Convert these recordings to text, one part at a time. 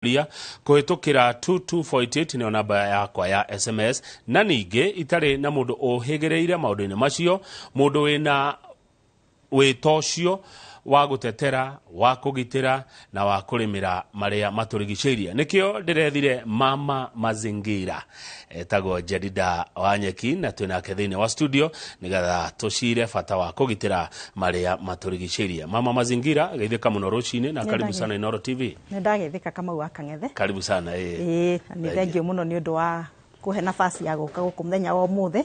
Ria kũhĩtũkĩra 22488 nĩyo namba yakwa ya SMS. Na ningĩ itarĩ na mũndũ ũhĩgĩrĩire maũndũ-inĩ macio, mũndũ wĩna wĩta ũcio wa gũtetera, wa kũgitĩra na wa kũrĩmĩra marĩa matũrigicĩirie, nĩkĩo ndĩrethire mama mazingira etagwo Jedida Wanyeki, na twĩnake thĩinĩ wa studio nĩgetha tũcire bata wa kũgitĩra marĩa matũrigicĩirie. Mama mazingira, geithĩka mũno rũcinĩ na karibu sana Inooro TV. Nĩ ndageithĩka, Kamau wa Kang'ethe. Karibu sana ĩĩ. Ĩĩ, nĩ thengio mũno nĩ ũndũ wa kũhe nafasi ya gũka gũkũ mũthenya wa ũmũthĩ.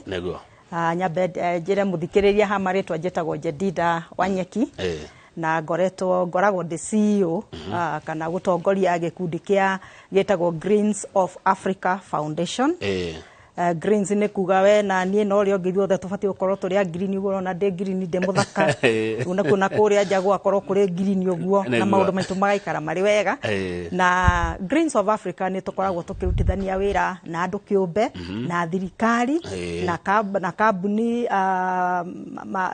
Nyambe njĩre mũthikĩrĩria ha marĩtwa, njĩtagwo Jedida Wanyeki na ngoretwo ngoragwo ndĩ CEO kana gũtongoria gĩkundi kĩa gĩtagwo Greens of Africa Foundation. Greens nĩ kuga we na niĩ na ũrĩa ũngĩ ithuothe tũbatiĩ gũkorwo tũrĩ a green. Ũguo ũrona ndĩ green, ndĩ mũthaka. Rĩu nakuo na kũrĩa nja gũgakorwo kũrĩ green ũguo na maũndũ maitũ magaikara marĩ wega. Na Greens of Africa nĩ tũkoragwo tũkĩrutithania wĩra na andũ kĩũmbe na thirikari na kambuni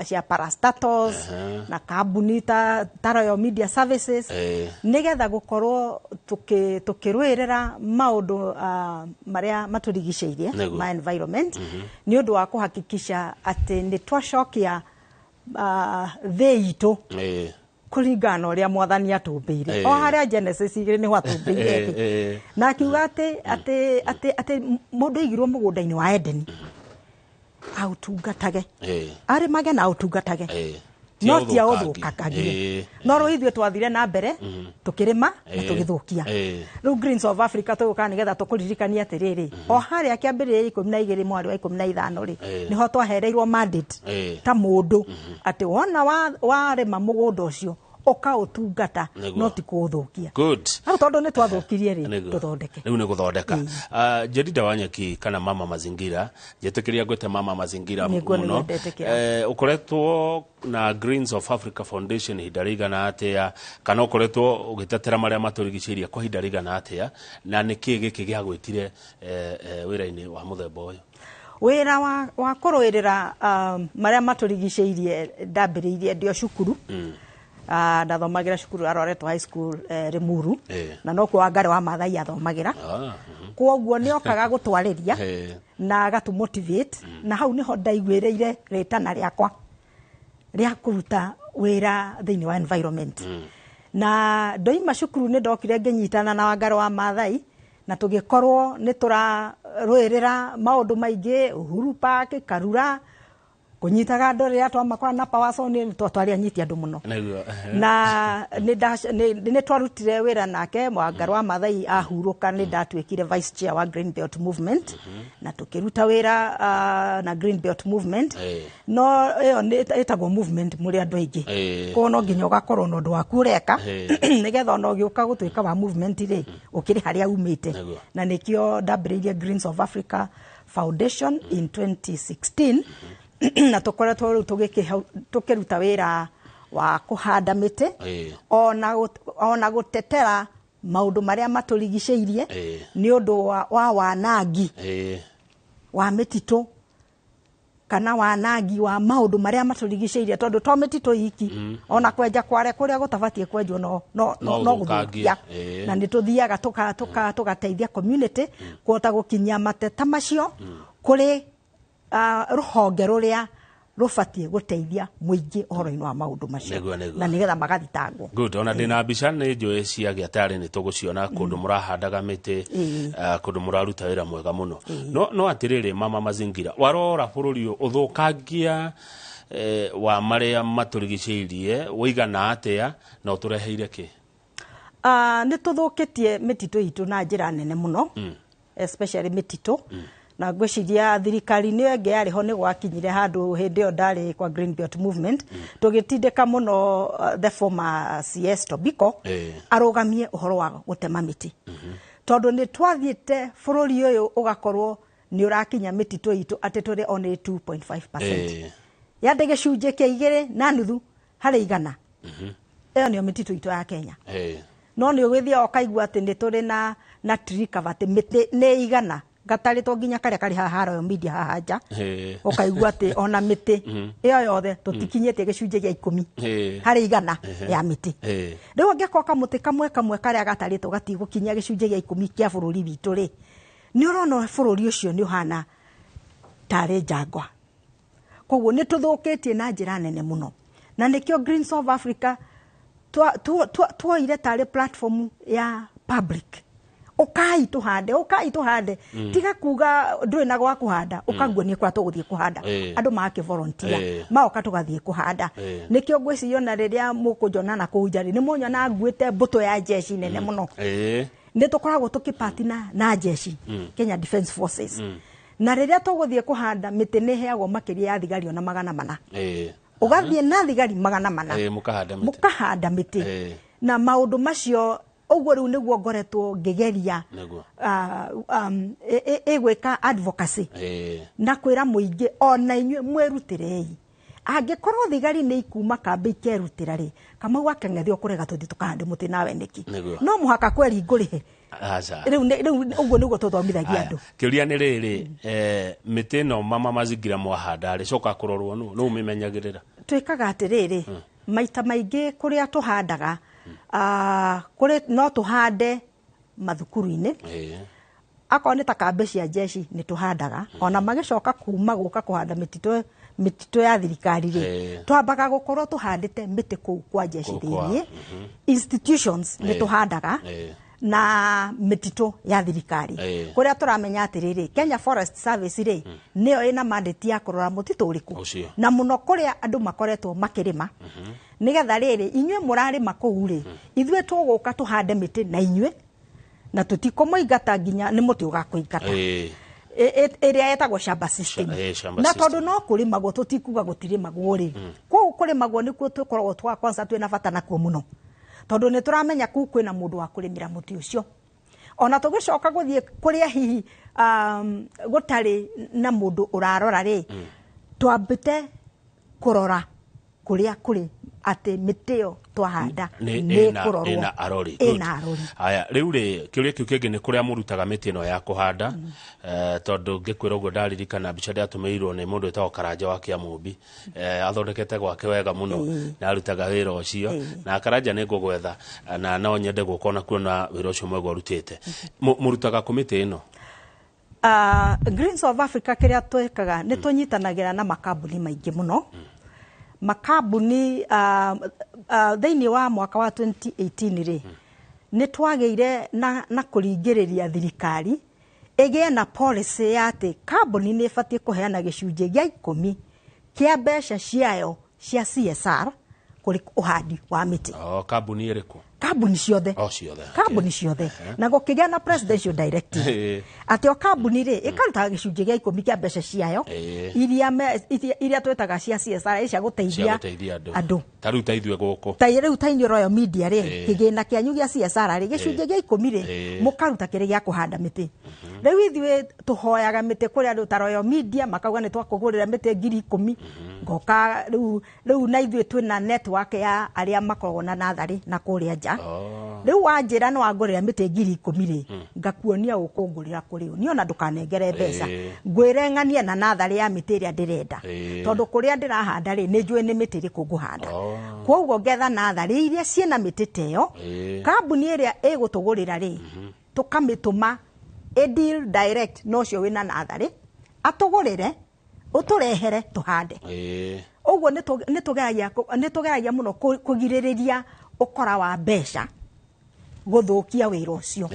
cia parastatals na kambuni ta Royal Media Services nĩgetha gũkorwo tũkĩrũĩrĩra maũndũ marĩa matũrigicĩirie ma environment, nĩ ũndũ wa kũhakikisha atĩ nĩ twacokia thĩ itũ kũringana na ũrĩa Mwathani atũmbĩire. O harĩa Genesis 2 nĩho atũmbĩire thĩ na akiuga atĩ mũndũ aigirwo mũgũnda-inĩ wa Edeni aũtungatage, arĩmage na aũtungatage, no ti aũthũkangagie. No rĩu ithuĩ twathire na mbere tũkĩrĩma na tũgĩthũkia. Rĩu Greens of Africa tũgũka nĩgetha tũkũririkanie atĩrĩrĩ, o harĩa kĩambĩrĩria 12 mweri wa 15 rĩ, nĩho twahereirwo mandate ta mũndũ atĩ wona warĩma mũgũnda ũcio ũkaũtungata, no ti kũũthũkia. Hau tondũ nĩ twathũkirie rĩ, tũthondeke. Rĩu nĩ gũthondeka. Jedida Wanyeki kana mama mazingira, njĩtĩkĩria ngwĩte mama mazingira Nĩguo, mũno. nĩnyendete. Ũkoretwo na Greens of Africa Foundation ihinda rĩigana atĩa, kana ũkoretwo ũgĩtetera marĩa matũrigicĩirie kwa ihinda rĩigana atĩa, na nĩ kĩĩ gĩkĩ gĩagwĩtire wĩra-inĩ wa mũthemba ũyũ? Wĩra wa kũrũĩrĩra marĩa matũrigicĩirie ndambĩrĩirie ndĩ o cukuru. Ndathomagĩra cukuru ya Loreto High School, Limuru, na nokuo Wangari wa Maathai athomagĩra. Kwoguo nĩ okaga gũtwarĩria na agatũ motivate, na hau nĩho ndaiguĩrĩire rĩtana rĩakwa rĩa kũruta wĩra thĩinĩ wa environment. Na ndoima cukuru nĩ ndokire ngĩnyitana na Wangari wa Maathai na tũgĩkorwo nĩ tũrarũĩrĩra maũndũ maingĩ, Uhuru Park, Karura, kũnyitaga andũ rĩrĩa twamakora na power saw, nĩ twarĩ anyiti andũ mũno. Na nĩ twarutire wĩra nake Wangari wa Maathai ahurũka, nĩ ndatuĩkire vice chair wa Green Belt Movement na tũkĩruta wĩra na Green Belt Movement. No ĩyo nĩ ĩtagwo movement mũrĩ andũ aingĩ, koguo no nginya ũgakorwo na ũndũ waku ũreka nĩgetha ona ũgĩũka gũtuĩka wa movement rĩ, ũkĩrĩ harĩa umĩte. Na nĩkĩo ndambĩrĩirie Greens of Africa Foundation in 2016, na tũkoretwo rĩu tũkĩruta wĩra wa kũhanda mĩtĩ ona gũtetera maũndũ marĩa matũrigicĩirie nĩ ũndũ wa wanangi wa mĩtitũ kana wanangi wa maũndũ marĩa matũrigicĩirie, tondũ to mĩtitũ iki, ona kwenja kware kũrĩa gũtabatiĩ kwenjwo no no ũthũkangie. Gũthũkia. Na nĩ tũthiaga tũgateithia community kũhota gũkinyia mateta macio kũrĩ rũhonge rũrĩa rũbatiĩ gũteithia mũingĩ ũhoro-inĩ wa maũndũ macio Nĩguo. na nĩgetha magathitangwo. Good. Ona ndĩna mbica nĩ njũĩ cia gĩatarĩ, nĩ tũgũciona kũndũ mũrahandaga mĩtĩ, kũndũ mũraruta wĩra mwega mũno. No atĩrĩrĩ, mama mazingira, warora bũrũri ũyũ, ũthũkangia wa marĩa matũrigicĩirie ũigana atĩa, na ũtũreheire kĩ? Nĩ tũthũkĩtie mĩtitũ itũ na njĩra nene mũno, especially mĩtitũ, na ngwĩciria thirikari-inĩ ĩyo ĩngĩ yarĩ ho nĩ gwakinyire handũ, hĩndĩ ĩyo ndarĩ kwa Green Belt Movement, tũgĩtindĩka mũno the former CS Tobiko arũgamie ũhoro wa gũtema mĩtĩ, tondũ nĩ twathiĩte bũrũri ũyũ ũgakorwo nĩ ũrakinya mĩtitũ itũ atĩ tũrĩ only 2.5%, yandĩ gĩcunjĩ kĩa 2.5 harĩ igana. Ĩyo nĩyo mĩtitũ itũ ya Kenya. No nĩ ũgĩthiaga ũkaigua atĩ nĩ tũrĩ na tree cover, atĩ mĩtĩ nĩ igana Gatarĩtwo nginya karĩa karĩ haha Royal Media haha nja, ũkaigua atĩ ona mĩtĩ ĩyo yothe tũtikinyĩtie gĩcunjĩ gĩa 10 harĩ igana ya mĩtĩ. Rĩu angĩkorwo kamũtĩ kamwe kamwe karĩa gatarĩtwo gatigũkinyia gĩcunjĩ gĩa 10 kĩa bũrũri witũ rĩ, nĩ ũrona bũrũri ũcio nĩ ũhana tarĩ njangwa. Koguo nĩ tũthũkĩtie na njĩra nene mũno, na nĩkĩo Greens of Africa tuoire tarĩ platform ya public. Ũkai tũhande, ũkai tũhande. Tiga kuga ndũrĩ na gwa kũhanda, ũkanguonie kũrĩa tũgũthiĩ kũhanda. Andũ magakĩ volunteer, magoka tũgathiĩ kũhanda. Nĩkĩo ngwĩciria ona rĩrĩa mũkũnjona na kũu nja rĩ, nĩ mũnyonaga nguĩte mbũtũ ya jeshi nene mũno. Nĩ tũkoragwo tũkĩpatina na jeshi, Kenya Defence Forces. Na rĩrĩa tũgũthiĩ kũhanda mĩtĩ nĩ ĩheagwo makĩria ya thigari ona 400. Ũgathiĩ na thigari 400. Mũkahanda mĩtĩ. Mũkahanda mĩtĩ. Na maũndũ macio ũguo rĩu nĩguo ngoretwo ngĩgeria ĩgwĩka advocacy na kwĩra mũingĩ ona inyuĩ mwĩrutĩrei. Angĩkorwo thigari nĩ ikuma kambĩ ikerutĩra rĩ, Kamau wa Kang'ethe ũkũrega tũthiĩ tũkahande mũtĩ nawe nĩkĩ? No mũhaka kweri ngũrĩhe. Rĩu ũguo nĩguo tũthomithagia andũ. Kĩũria nĩ rĩrĩ, mĩtĩ ĩno mama mazingira mwahanda rĩ, coka kũrorwo nũ? Nũ ũmĩmenyagĩrĩra? Twĩkaga atĩrĩrĩ, maita maingĩ kũrĩa tũhandaga, kũrĩ no tũhande mathukuru-inĩ. Akorwo nĩ ta kambĩ cia jeshi nĩ tũhandaga. Ona magĩcoka kuma gũka kũhanda mĩtitũ ya thirikari rĩ, twambaga gũkorwo tũhandĩte mĩtĩ kũu kwa jeshi thĩiniĩ. Institutions nĩ tũhandaga na mĩtitũ ya thirikari. Kũrĩa tũramenya atĩrĩrĩ, Kenya Forest Service rĩ, nĩyo ĩna mandate ya kũrora mũtitũ ũrĩkũ. Na mũno kũrĩa andũ makoretwo makĩrĩma. Nĩgetha rĩrĩ, inyuĩ mũrarĩma kũu rĩ, ithuĩ tũgũka tũhande mĩtĩ na inyuĩ, na tũtikũmũingata nginya nĩ mũtĩ ũgakũingata. Ĩrĩa ĩtagwo shamba system. Na tondũ no kũrĩmagwo tũtikuga gũtirĩmagwo rĩ, kũu kũrĩmagwo nĩkuo tũkoragwo twa kwanza twĩna bata nakuo mũno. Tondũ nĩ tũramenya kũu kwĩna mũndũ wa kũrĩmĩra mũtĩ ũcio. Ona tũgĩcoka gũthiĩ kũrĩa hihi gũtarĩ na mũndũ ũrarora rĩ, twambĩte kũrora kũrĩa kũrĩ atĩ mĩtĩ ĩyo twahanda nĩ kũrorwo. Ĩna arori. Ĩna arori. Aya, rĩu rĩ, kĩũria kĩu kĩngĩ nĩ kũrĩa mũrutaga mĩtĩ ĩno ya kũhanda, tondũ ngĩkwĩra ũguo ndaririkana mbica ndĩratũmĩirwo nĩ mũndũ wĩtagwo Karanja wa Kĩamũmbi. Athondekete gwake wega mũno, na arutaga wĩra ũcio. Na Karanja nĩ ngũgwetha, na no nyende gũka ona kuona wĩra ũcio mwega ũrutĩte. Mũrutaga kũ mĩtĩ ĩno? Greens of Africa kĩrĩa twĩkaga nĩ tũnyitanagĩra na makambuni maingĩ mũno. Makambuni thĩinĩ wa mwaka wa 2018 rĩ, nĩ twagĩire na kũringĩrĩria thirikari ĩgĩe na policy ya atĩ kambuni nĩ ĩbatiĩ kũheana gĩcunjĩ gĩa 10 kĩa mbeca ciayo cia CSR kũrĩ ũhandi wa mĩtĩ. Kambuni ĩrĩkũ? Kambuni ciothe. Kambuni ciothe. Na gũkĩgĩa na presidential directive atĩ o kambuni rĩ ĩkarutaga gĩcunjĩ gĩa 10 kĩa mbeca ciayo iria twĩtaga cia CSR cia gũteithia andũ. Ta rĩu ta ithuĩ gũkũ. Ta rĩu ta inyuĩ Royal Media rĩ, kĩgĩna kĩanyu gĩa CSR rĩ, gĩcunjĩ gĩa 10 rĩ, mũkaruta kĩrĩ gĩa kũhanda mĩtĩ. Rĩu ithuĩ tũhoyaga mĩtĩ kũrĩ andũ ta Royal Media makauga nĩ twakũgũrĩra mĩtĩ 10,000. Ngoka rĩu na ithuĩ twĩna network ya arĩa makoragwo na natharĩ na kũrĩa nja. Rĩu wanjĩra nĩ wangũrĩra mĩtĩ 10,000 rĩ, ngakuonia ũkũngũrĩra kũrĩ ũ. Niĩ ona ndũkanengere mbeca. Ngwĩre ng'anie na natharĩ ya mĩtĩ ĩrĩa ndĩrenda. Tondũ kũrĩa ndĩrahanda rĩ, nĩ njũĩ nĩ mĩtĩ ĩrĩkũ ngũhanda. Kwoguo ngetha natharĩ iria ciĩna mĩtĩ ta ĩyo, kambuni ĩrĩa ĩgũtũgũrĩra rĩ, tũkamĩtũma ĩ deal direct na ũcio wĩna natharĩ, atũgũrĩre, ũtũrehere tũhande. Ũguo nĩ tũgeragia mũno kũgirĩrĩria ũkora wa mbeca gũthũkia wĩra ũcio.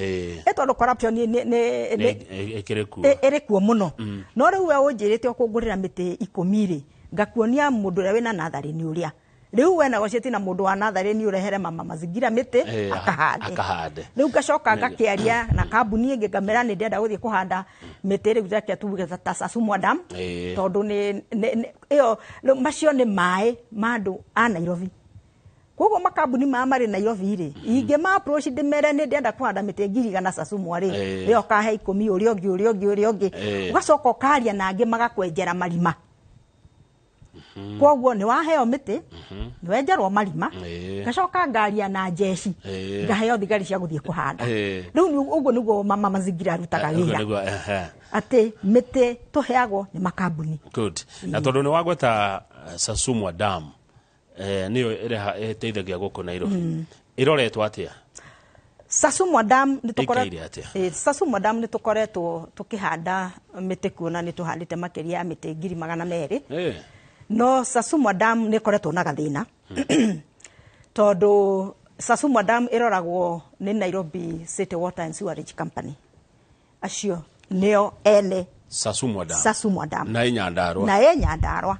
Ĩ tondũ corruption ĩrĩ kuo mũno. No rĩu we ũnjĩrĩte ũkũngũrĩra mĩtĩ 10 rĩ, ngakuonia mũndũ ũrĩa wĩna natharĩ nĩ ũrĩa. Rĩu we negotiate na mũndũ wa natharĩ nĩ ũrehere mama mazingira mĩtĩ akahande. Rĩu ngacoka ngakĩaria na kambuni ĩngĩ ngamera nĩ ndĩrenda gũthiĩ kũhanda mĩtĩ rĩu reke tuge ta Sasumwa Dam, tondũ nĩ ĩyo macio nĩ maĩ ma andũ a Nairobi. Koguo makambuni maya marĩ Nairobi rĩ, ingĩ approach ndĩmere nĩ ndĩrenda kũhanda mĩtĩ 100,000 Sasumwa rĩ, rĩo kahe 10 ũrĩa ũngĩ ũrĩa ũngĩ ũrĩa ũngĩ. Ũgacoka ũkaria na angĩ magakwenjera marima. Koguo nĩ waheo mĩtĩ, nĩ wenjerwo marima, ngacoka ngaria na jeshi, ngaheo thigari cia gũthiĩ kũhanda. Rĩu ũguo nĩguo mama mazingira arutaga wĩra. Atĩ mĩtĩ tũheagwo nĩ makambuni. Good. Na tondũ nĩ wagweta Sasumwa Dam, nĩyo ĩreha ĩteithagia gũkũ Nairobi. Ĩroretwo atĩa? Sasumwa Dam nĩ Ĩikaire atĩa? Sasumwa Dam nĩ tũkoretwo tũkĩhanda mĩtĩ kuo na nĩ tũhandĩte makĩria ya mĩtĩ 200,000. No Sasumwa Dam nĩ ĩkoretwo na gathĩna. Tondũ Sasumwa Dam ĩroragwo nĩ Nairobi City Water and Sewerage Company. Acio nĩo ene Sasumwa Dam. Sasumwa Dam. Na ĩ Nyandarua. Na ĩ Nyandarua.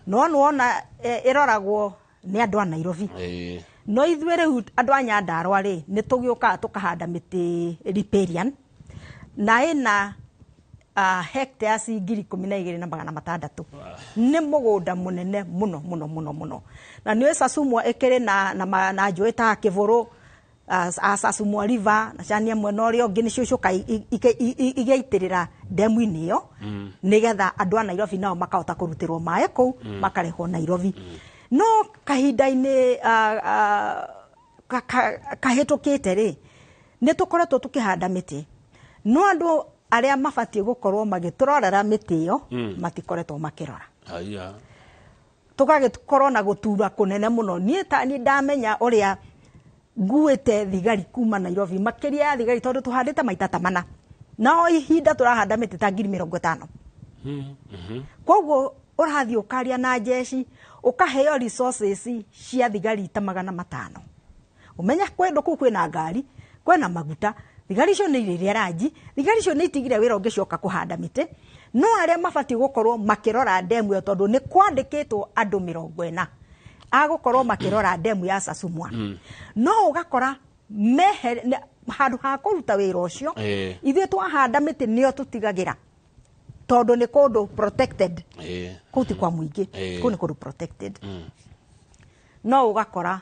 No nĩwona ĩroragwo nĩ andũ a Nairobi. No ithuĩ rĩu andũ a Nyandarua rĩ, nĩ tũgĩũkaga tũkahanda mĩtĩ riparian na ĩna hectares 12,600. Nĩ mũgũnda mũnene mũno mũno mũno mũno. Na nĩ ũĩ Sasumwa ĩkĩrĩ na njũĩ ta Kĩbũrũ, Sasumwa River na Chania mwena ũrĩa ũngĩ nĩcio icokaga igaitĩrĩra ndemu-inĩ ĩyo, nĩgetha andũ a Nairobi nao makahota kũrutĩrwo maĩ kũu, makarehwo Nairobi. No kahinda-inĩ kahĩtũkĩte rĩ, nĩ tũkoretwo tũkĩhanda mĩtĩ. No andũ arĩa mabatiĩ gũkorwo magĩtũrorera mĩtĩ ĩyo, matikoretwo makĩrora. Haya. Tũgagĩkorwo na gũtura kũnene mũno. Niĩ ta niĩ ndamenya ũrĩa nguĩte thigari kuma Nairobi, makĩria ya thigari tondũ tũhandĩte maita ta mana. Na o ihinda tũrahanda mĩtĩ ta 50,000. Koguo ũrathiĩ ũkaria na jeshi, ũkaheo resources cia thigari ta 500. Ũmenye kwendwo kũu kwĩna ngari, kwĩna maguta, thigari icio nĩ irĩrĩa ranji, thigari icio nĩ itigire wĩra ũngĩcoka kũhanda mĩtĩ. No arĩa mabatiĩ gũkorwo makĩrora ndemu ĩyo tondũ nĩ kwandĩkĩtwo andũ 40 agũkorwo makĩrora ndemu ya Sasumwa. No ũgakora handũ ha kũruta wĩra ũcio, ithuĩ twahanda mĩtĩ nĩyo tũtigagĩra tondũ nĩ kũndũ protected. Kũu ti kwa mũingĩ, kũu nĩ kũndũ protected. No ũgakora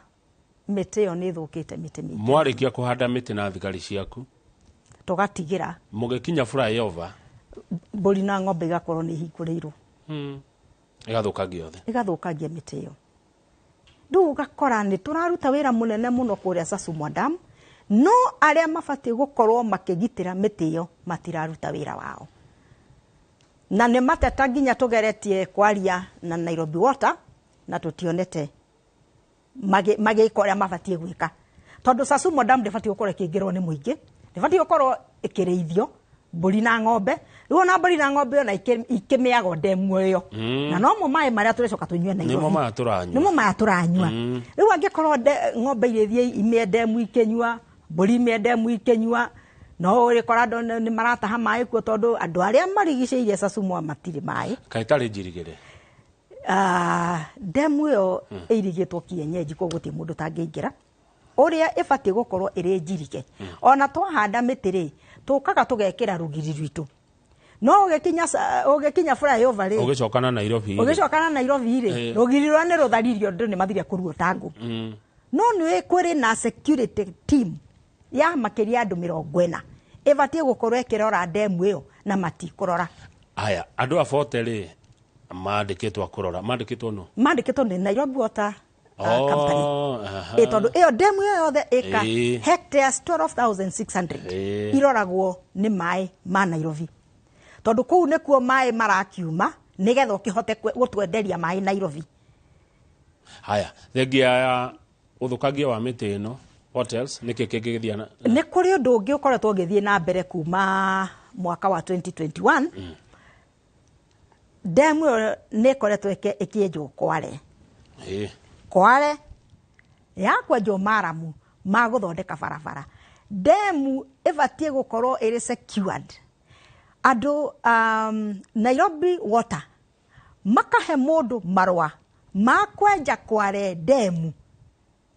mĩtĩ ĩyo nĩ ĩthũkĩte mĩtĩ mĩingĩ. Mwarĩkia kũhanda mĩtĩ na thigari ciaku, tũgatigĩra mũgĩkinya flyover, mbũri na ng'ombe igakorwo nĩ ihingũrĩirwo. Ĩgathũkangia yothe. Ĩgathũkangia mĩtĩ ĩyo. Rĩu ũgakora nĩ tũraruta wĩra mũnene mũno kũrĩa Sasumwa Dam, no arĩa mabatiĩ gũkorwo makĩgitĩra mĩtĩ ĩyo matiraruta wĩra wao. Na nĩ mateta nginya tũgeretie kwaria na Nairobi Water na tũtionete magĩka ũrĩa mabatiĩ gwĩka. Tondũ Sasumwa Dam ndĩbatiĩ gũkorwo ĩkĩingĩrwo nĩ mũingĩ, ndĩbatiĩ gũkorwo ĩkĩrĩithio mbũri na ng'ombe. Rĩu ona mbũri na ng'ombe ona ikĩmĩagwo ndemu ĩyo. Na nomo maĩ marĩa tũrĩcoka tũnyue Nairobi. Nĩmo maya tũranyua. Nĩmo maya tũranyua. Rĩu angĩkorwo ng'ombe irĩthiĩ imĩe ndemu ikĩnyua, mbũri imĩe ndemu ikĩnyua, no ũrĩkora andũ nĩ marataha maĩ kuo tondũ andũ arĩa marigicĩirie Sasumwa matirĩ maĩ. Kaĩ tarĩ njirigĩre? Ndemu ĩyo ĩirigĩtwo kienyeji, koguo gũtirĩ mũndũ ũtangĩingĩra. Ũrĩa ĩbatiĩ gũkorwo ĩrĩ njirige. Ona twahanda mĩtĩ rĩ, tũkaga tũgekĩra rũgiri rwitũ. No ũgĩkinya flyover rĩ, Ũgĩcoka na Nairobi rĩ. Ũgĩcoka na Nairobi rĩ, rũgiri rũrĩa nĩ rũtharirio, andũ nĩ mathire kũruo ngũ. No nĩ kũrĩ na security team ya makĩria andũ 40 ĩbatiĩ gũkorwo ĩkĩrora ndemu ĩyo na matikũrora. Aya, andũ a bote rĩ, mandĩkĩtwo a kũrora, mandĩkĩtwo nũ? Mandĩkĩtwo nĩ Nairobi Water Company. Tondũ ĩyo ndemu ĩyo yothe ĩka hectares 12,600 iroragwo nĩ maĩ ma Nairobi. Tondũ kũu nĩkuo maĩ marakiuma nĩgetha ũkĩhote gũtwenderia maĩ Nairobi. Haya, thengia ya ũthũkangia wa mĩtĩ ĩno, what else? Nĩkĩ kĩngĩgĩthiĩ na Nĩ kũrĩ ũndũ ũngĩ ũkoretwo ũgĩthiĩ na mbere kuma mwaka wa 2021. Ndemu ĩyo nĩ ĩkoretwo ĩkĩenjwo kware. Kware ya kwenjwo maramu ma gũthondeka barabara. Ndemu ĩbatiĩ gũkorwo ĩrĩ secured. Andũ, Nairobi Water makahe mũndũ marũa ma kwenja kware ndemu.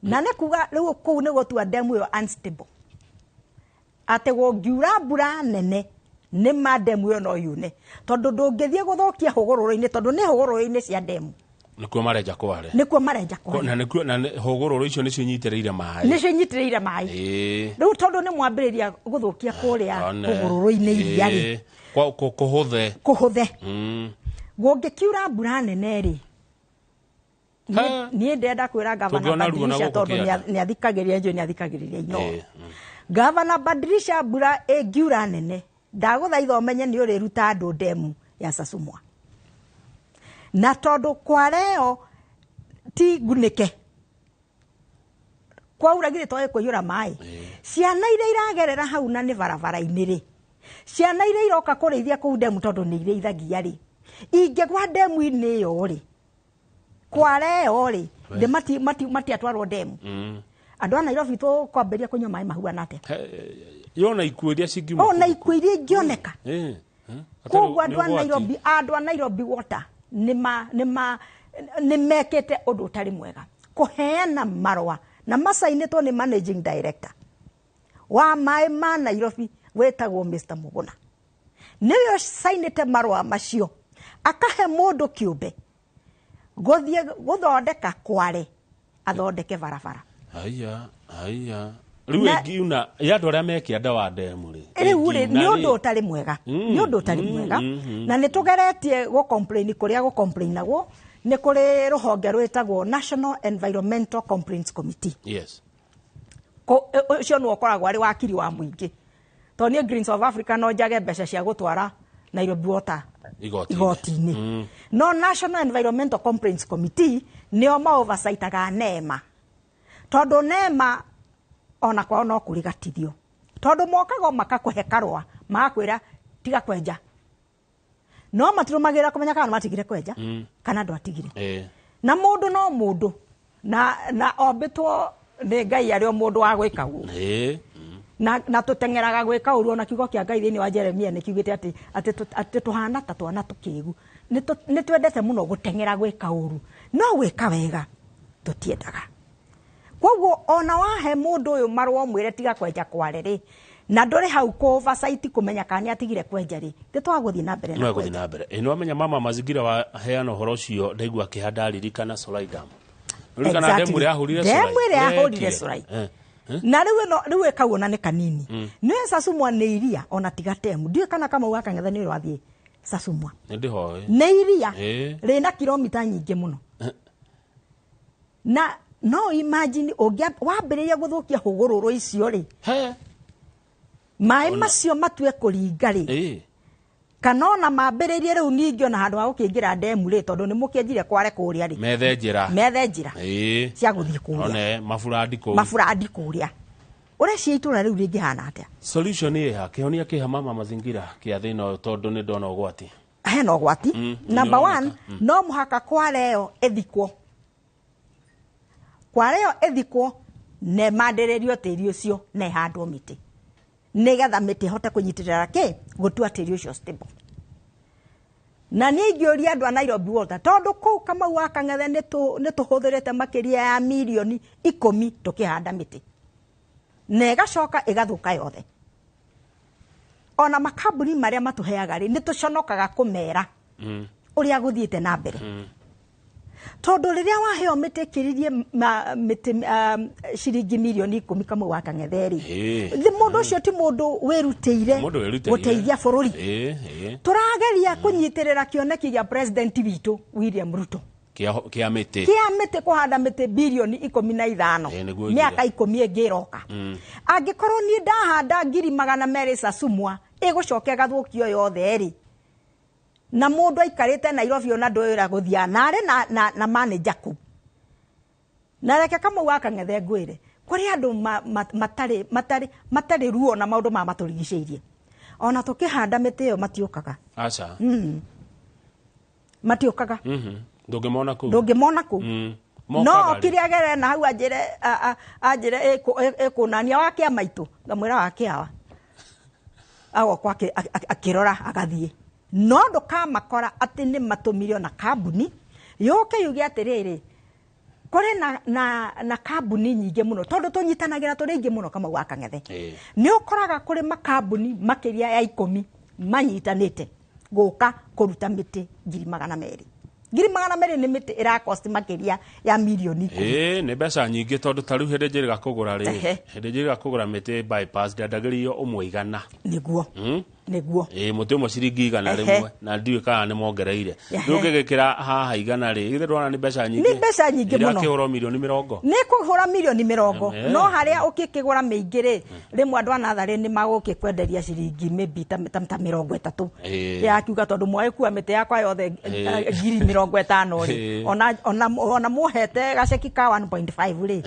Na nĩ kuga rĩu kũu nĩ gũtua ndemu ĩyo unstable. Atĩ gũngiura mbura nene nĩ ma ndemu ĩyo no yune. Tondũ ndũngĩthiĩ gũthũkia hũgũrũrũ-inĩ, tondũ nĩ hũgũrũrũ-inĩ cia ndemu. Nĩkuo marenja kware. Nĩkuo marenja kware. Na nĩkuo, na nĩ, hũgũrũrũ icio nĩcio inyitĩrĩire maĩ. Nĩcio inyitĩrĩire maĩ. Rĩu tondũ nĩ mwambĩrĩria gũthũkia kũrĩa hũgũrũrũ-inĩ iria rĩ. Kwa, kũhũthe. Kũhũthe. Gũngĩkiura mbura nene rĩ, niĩ ndĩrenda kwĩra Gavana Tũngĩona ruo na Badilisha gũkũ tondũ kĩanda. nĩathikagĩrĩria, njũĩ nĩathikagĩrĩria ino. Gavana Badilisha mbura ĩngiura nene Ndagũthaitha ũmenye nĩ ũrĩruta andũ ndemu ya Sasumwa. Na tondũ kware ĩyo ti ngunĩke, kwaura githĩ to ĩkũiyũra maĩ. Ciana iria iragerera hau na nĩ barabara-inĩ rĩ, ciana iria iroka kũrĩithia kũu ndemu tondũ nĩ irĩithagia rĩ, ingĩgwa ndemu-inĩ ĩyo rĩ, kware ĩyo rĩ, matiatwarwo ndemu. Andũ a Nairobi tũkwambĩrĩria kũnyua maĩ mahuana atĩa? Yona ikuũ iria cingiuma Ona kũndũ ikuũ iria ingĩoneka. Koguo Nĩ andũ a ũgwati. Nairobi, andũ a Nairobi Water nĩ mekĩte ũndũ ũtarĩ mwega kũheana marũa na macainĩtwo nĩ managing director wa maĩ ma Nairobi wĩtagwo Mr. Muguna. Nĩwe ũcainĩte marũa macio akahe mũndũ kĩũmbe gũthiĩ gũthondeka kware athondeke barabara. Haya, haya. Rĩu ĩngiuna ya andũ arĩa me kĩanda wa ndemu rĩ. Rĩu rĩ, ĩngiuna nĩ ũndũ rĩ. ũtarĩ mwega. Nĩ ũndũ ũtarĩ mwega. Na nĩ tũgeretie gũ-complain kũrĩa gũ-complainagwo, nĩ kũrĩ rũhonge rwĩtagwo National Environmental Complaints Committee. Ũcio nĩwe ũkoragwo arĩ wakiri wa mũingĩ. Tondũ niĩ Greens of Africa no njage mbeca cia gũtwara Nairobi Water Igoti-inĩ. igoti-inĩ. No National Environmental Complaints Committee nĩo ma-oversightaga NEMA. Tondũ NEMA ona kwao no kũrigatithio. Tondũ mokaga o makakũhe karũa, magakwĩra tiga kwenja. No matirũmagĩrĩra kũmenya kana matigire kwenja, kana ndwatigire. Na mũndũ no mũndũ, na ombĩtwo nĩ Ngai arĩ o mũndũ wa gwĩka ũguo. Na tũteng'eraga gwĩka ũru, ona kiugo kĩa Ngai thĩinĩ wa Jeremia nĩ kiugĩte atĩ tũhana ta twana tũkĩgu. Nĩ twendete mũno gũteng'era gwĩka ũru, no gwĩka wega tũtiendaga. Koguo ona wahe mũndũ ũyũ marũa ũmwĩre tiga kwenja kware rĩ, na ndũrĩ hau kũ oversight kũmenya kana nĩ atigire kwenja rĩ, nĩ twagũthiĩ na mbere na No egũthiĩ kwenja. na mbere. Nĩ wamenya mama mazingira wa heana ũhoro ũcio ndaigua kĩha ndaririkana Solai Dam. Ririkana ndemu ĩrĩa yahũrire Solai. Ndemu ĩrĩa yahũrire Ĩrekire. Solai. Na rĩu ĩno, rĩu ĩkau ona nĩ kanini. Nĩ Sasumwa nĩ iria ona tiga temu. Ndiũĩ kana Kamau wa Kang'ethe nĩ ũrathiĩ Sasumwa. Nĩ ndĩhoĩ. Nĩ iria rĩna kilomita nyingĩ mũno. Na no imagine wambĩrĩria gũthũkia hũgũrũrũ icio rĩ. Maĩ macio matue kũringa rĩ. Kana ona mambĩrĩrie rĩu ningĩ ona handũ ha gũkĩingĩra ndemu rĩ, tondũ nĩ mũkĩenjire kware kũrĩa rĩ. Methe njĩra. Methe njĩra. Cia gũthiĩ kũrĩa. One maburandi kũu. Maburandi kũrĩa. Ũreciria itũra rĩu rĩngĩhana atĩa? Solution ĩ ha? Kĩhonia kĩ ha mama mazingira kĩa thĩna ũyũ tondũ nĩ ndona ũgwati? Hena ũgwati. Number Nĩ 1, ũroneka. No mũhaka kware ĩyo ĩthikwo. Kware ĩyo ĩthikwo na ĩmandĩrĩrio tĩri ũcio na ĩhandwo mĩtĩ. Nĩgetha mĩtĩ ĩhote kũnyitĩrĩra kĩ? Gũtua tĩri ũcio stable. Na niĩ ingĩũria andũ a Nairobi Water, tondũ kũu Kamau wa Kang'ethe nĩ tũhũthĩrĩte makĩria ya mirioni 10 tũkĩhanda mĩtĩ. Na ĩgacoka ĩgathũka yothe. Ona makambuni marĩa matũheaga rĩ, nĩ tũconokaga kũmera ũrĩa gũthiĩte na mbere. Tondũ rĩrĩa waheo mĩtĩ ĩkĩrĩrie mĩtĩ, ciringi mirioni 10 Kamau wa Kang'ethe rĩ, mũndũ ũcio ti mũndũ wĩrutĩire Mũndũ wĩrutĩire. gũteithia bũrũri. Tũrageria kũnyitĩrĩra kĩoneki gĩa president witũ William Ruto. Kĩa mĩtĩ. Kĩa mĩtĩ, kũhanda mĩtĩ bilioni ikũmi na ithano. Nĩguo Mĩaka oigire. 10 ĩngĩ ĩroka. Angĩkorwo niĩ ndahanda ngiri magana merĩ Sasumwa, ĩgũcoka ĩgathũkio yothe rĩ. Na mũndũ aikarĩte Nairobi ona ndũĩ ũrĩa gũthiaga, na arĩ na manager kũu. Na reke Kamau wa Kang'ethe ngwĩre, kũrĩ andũ matarĩ ruo na maũndũ maya matũrigicĩirie. Ona tũkĩhanda mĩtĩ ĩyo matiũkaga. Aca. Matiũkaga. Ndũngĩmona kũu. Ndũngĩmona kũu. No Mokaga rĩ. okire agerere na hau anjĩre ĩkũnania wa kĩama itũ. Ngamwĩra wa kĩawa. Agoka akĩrora agathiĩ. No ndũkamakora atĩ nĩ matũmire ona kambuni yũke yuge atĩrĩrĩ, kũrĩ na kambuni nyingĩ mũno tondũ tũnyitanagĩra tũrĩ aingĩ mũno Kamau wa Kang'ethe. Nĩ ũkoraga kũrĩ makambuni makĩria ya 10 manyitanĩte gũka kũruta mĩtĩ ngiri magana merĩ. Ngiri magana merĩ nĩ mĩtĩ ĩrakosti makĩria ya mirioni ikũmi. Nĩ mbeca nyingĩ tondũ ta rĩu hĩndĩ njĩrĩga kũgũra rĩ, hĩndĩ njĩrĩga kũgũra mĩtĩ bypass ndendagĩrio ũmwe igana. Nĩguo. Nĩguo. Ĩ, mũtĩ ũmwe ciringi igana rĩmwe, na ndiũĩ kana nĩ mongereire. Rĩu ũngĩgĩkĩra haha 100 rĩ, githĩ ndwona nĩ mbeca nyingĩ? Nĩ mbeca nyingĩ mũno. Irakĩhũrwo mirioni 40. Nĩ kũhũra mirioni 40, no harĩa ũkĩkĩgũra mĩingĩ rĩ, rĩmwe andũ a natharĩ nĩ magũgĩkwenderia ciringi maybe ta 30. Yakiuga tondũ mwagĩkua mĩtĩ yakwa yothe 50,000 rĩ, ona mũhete gaceki ka 1.5 rĩ,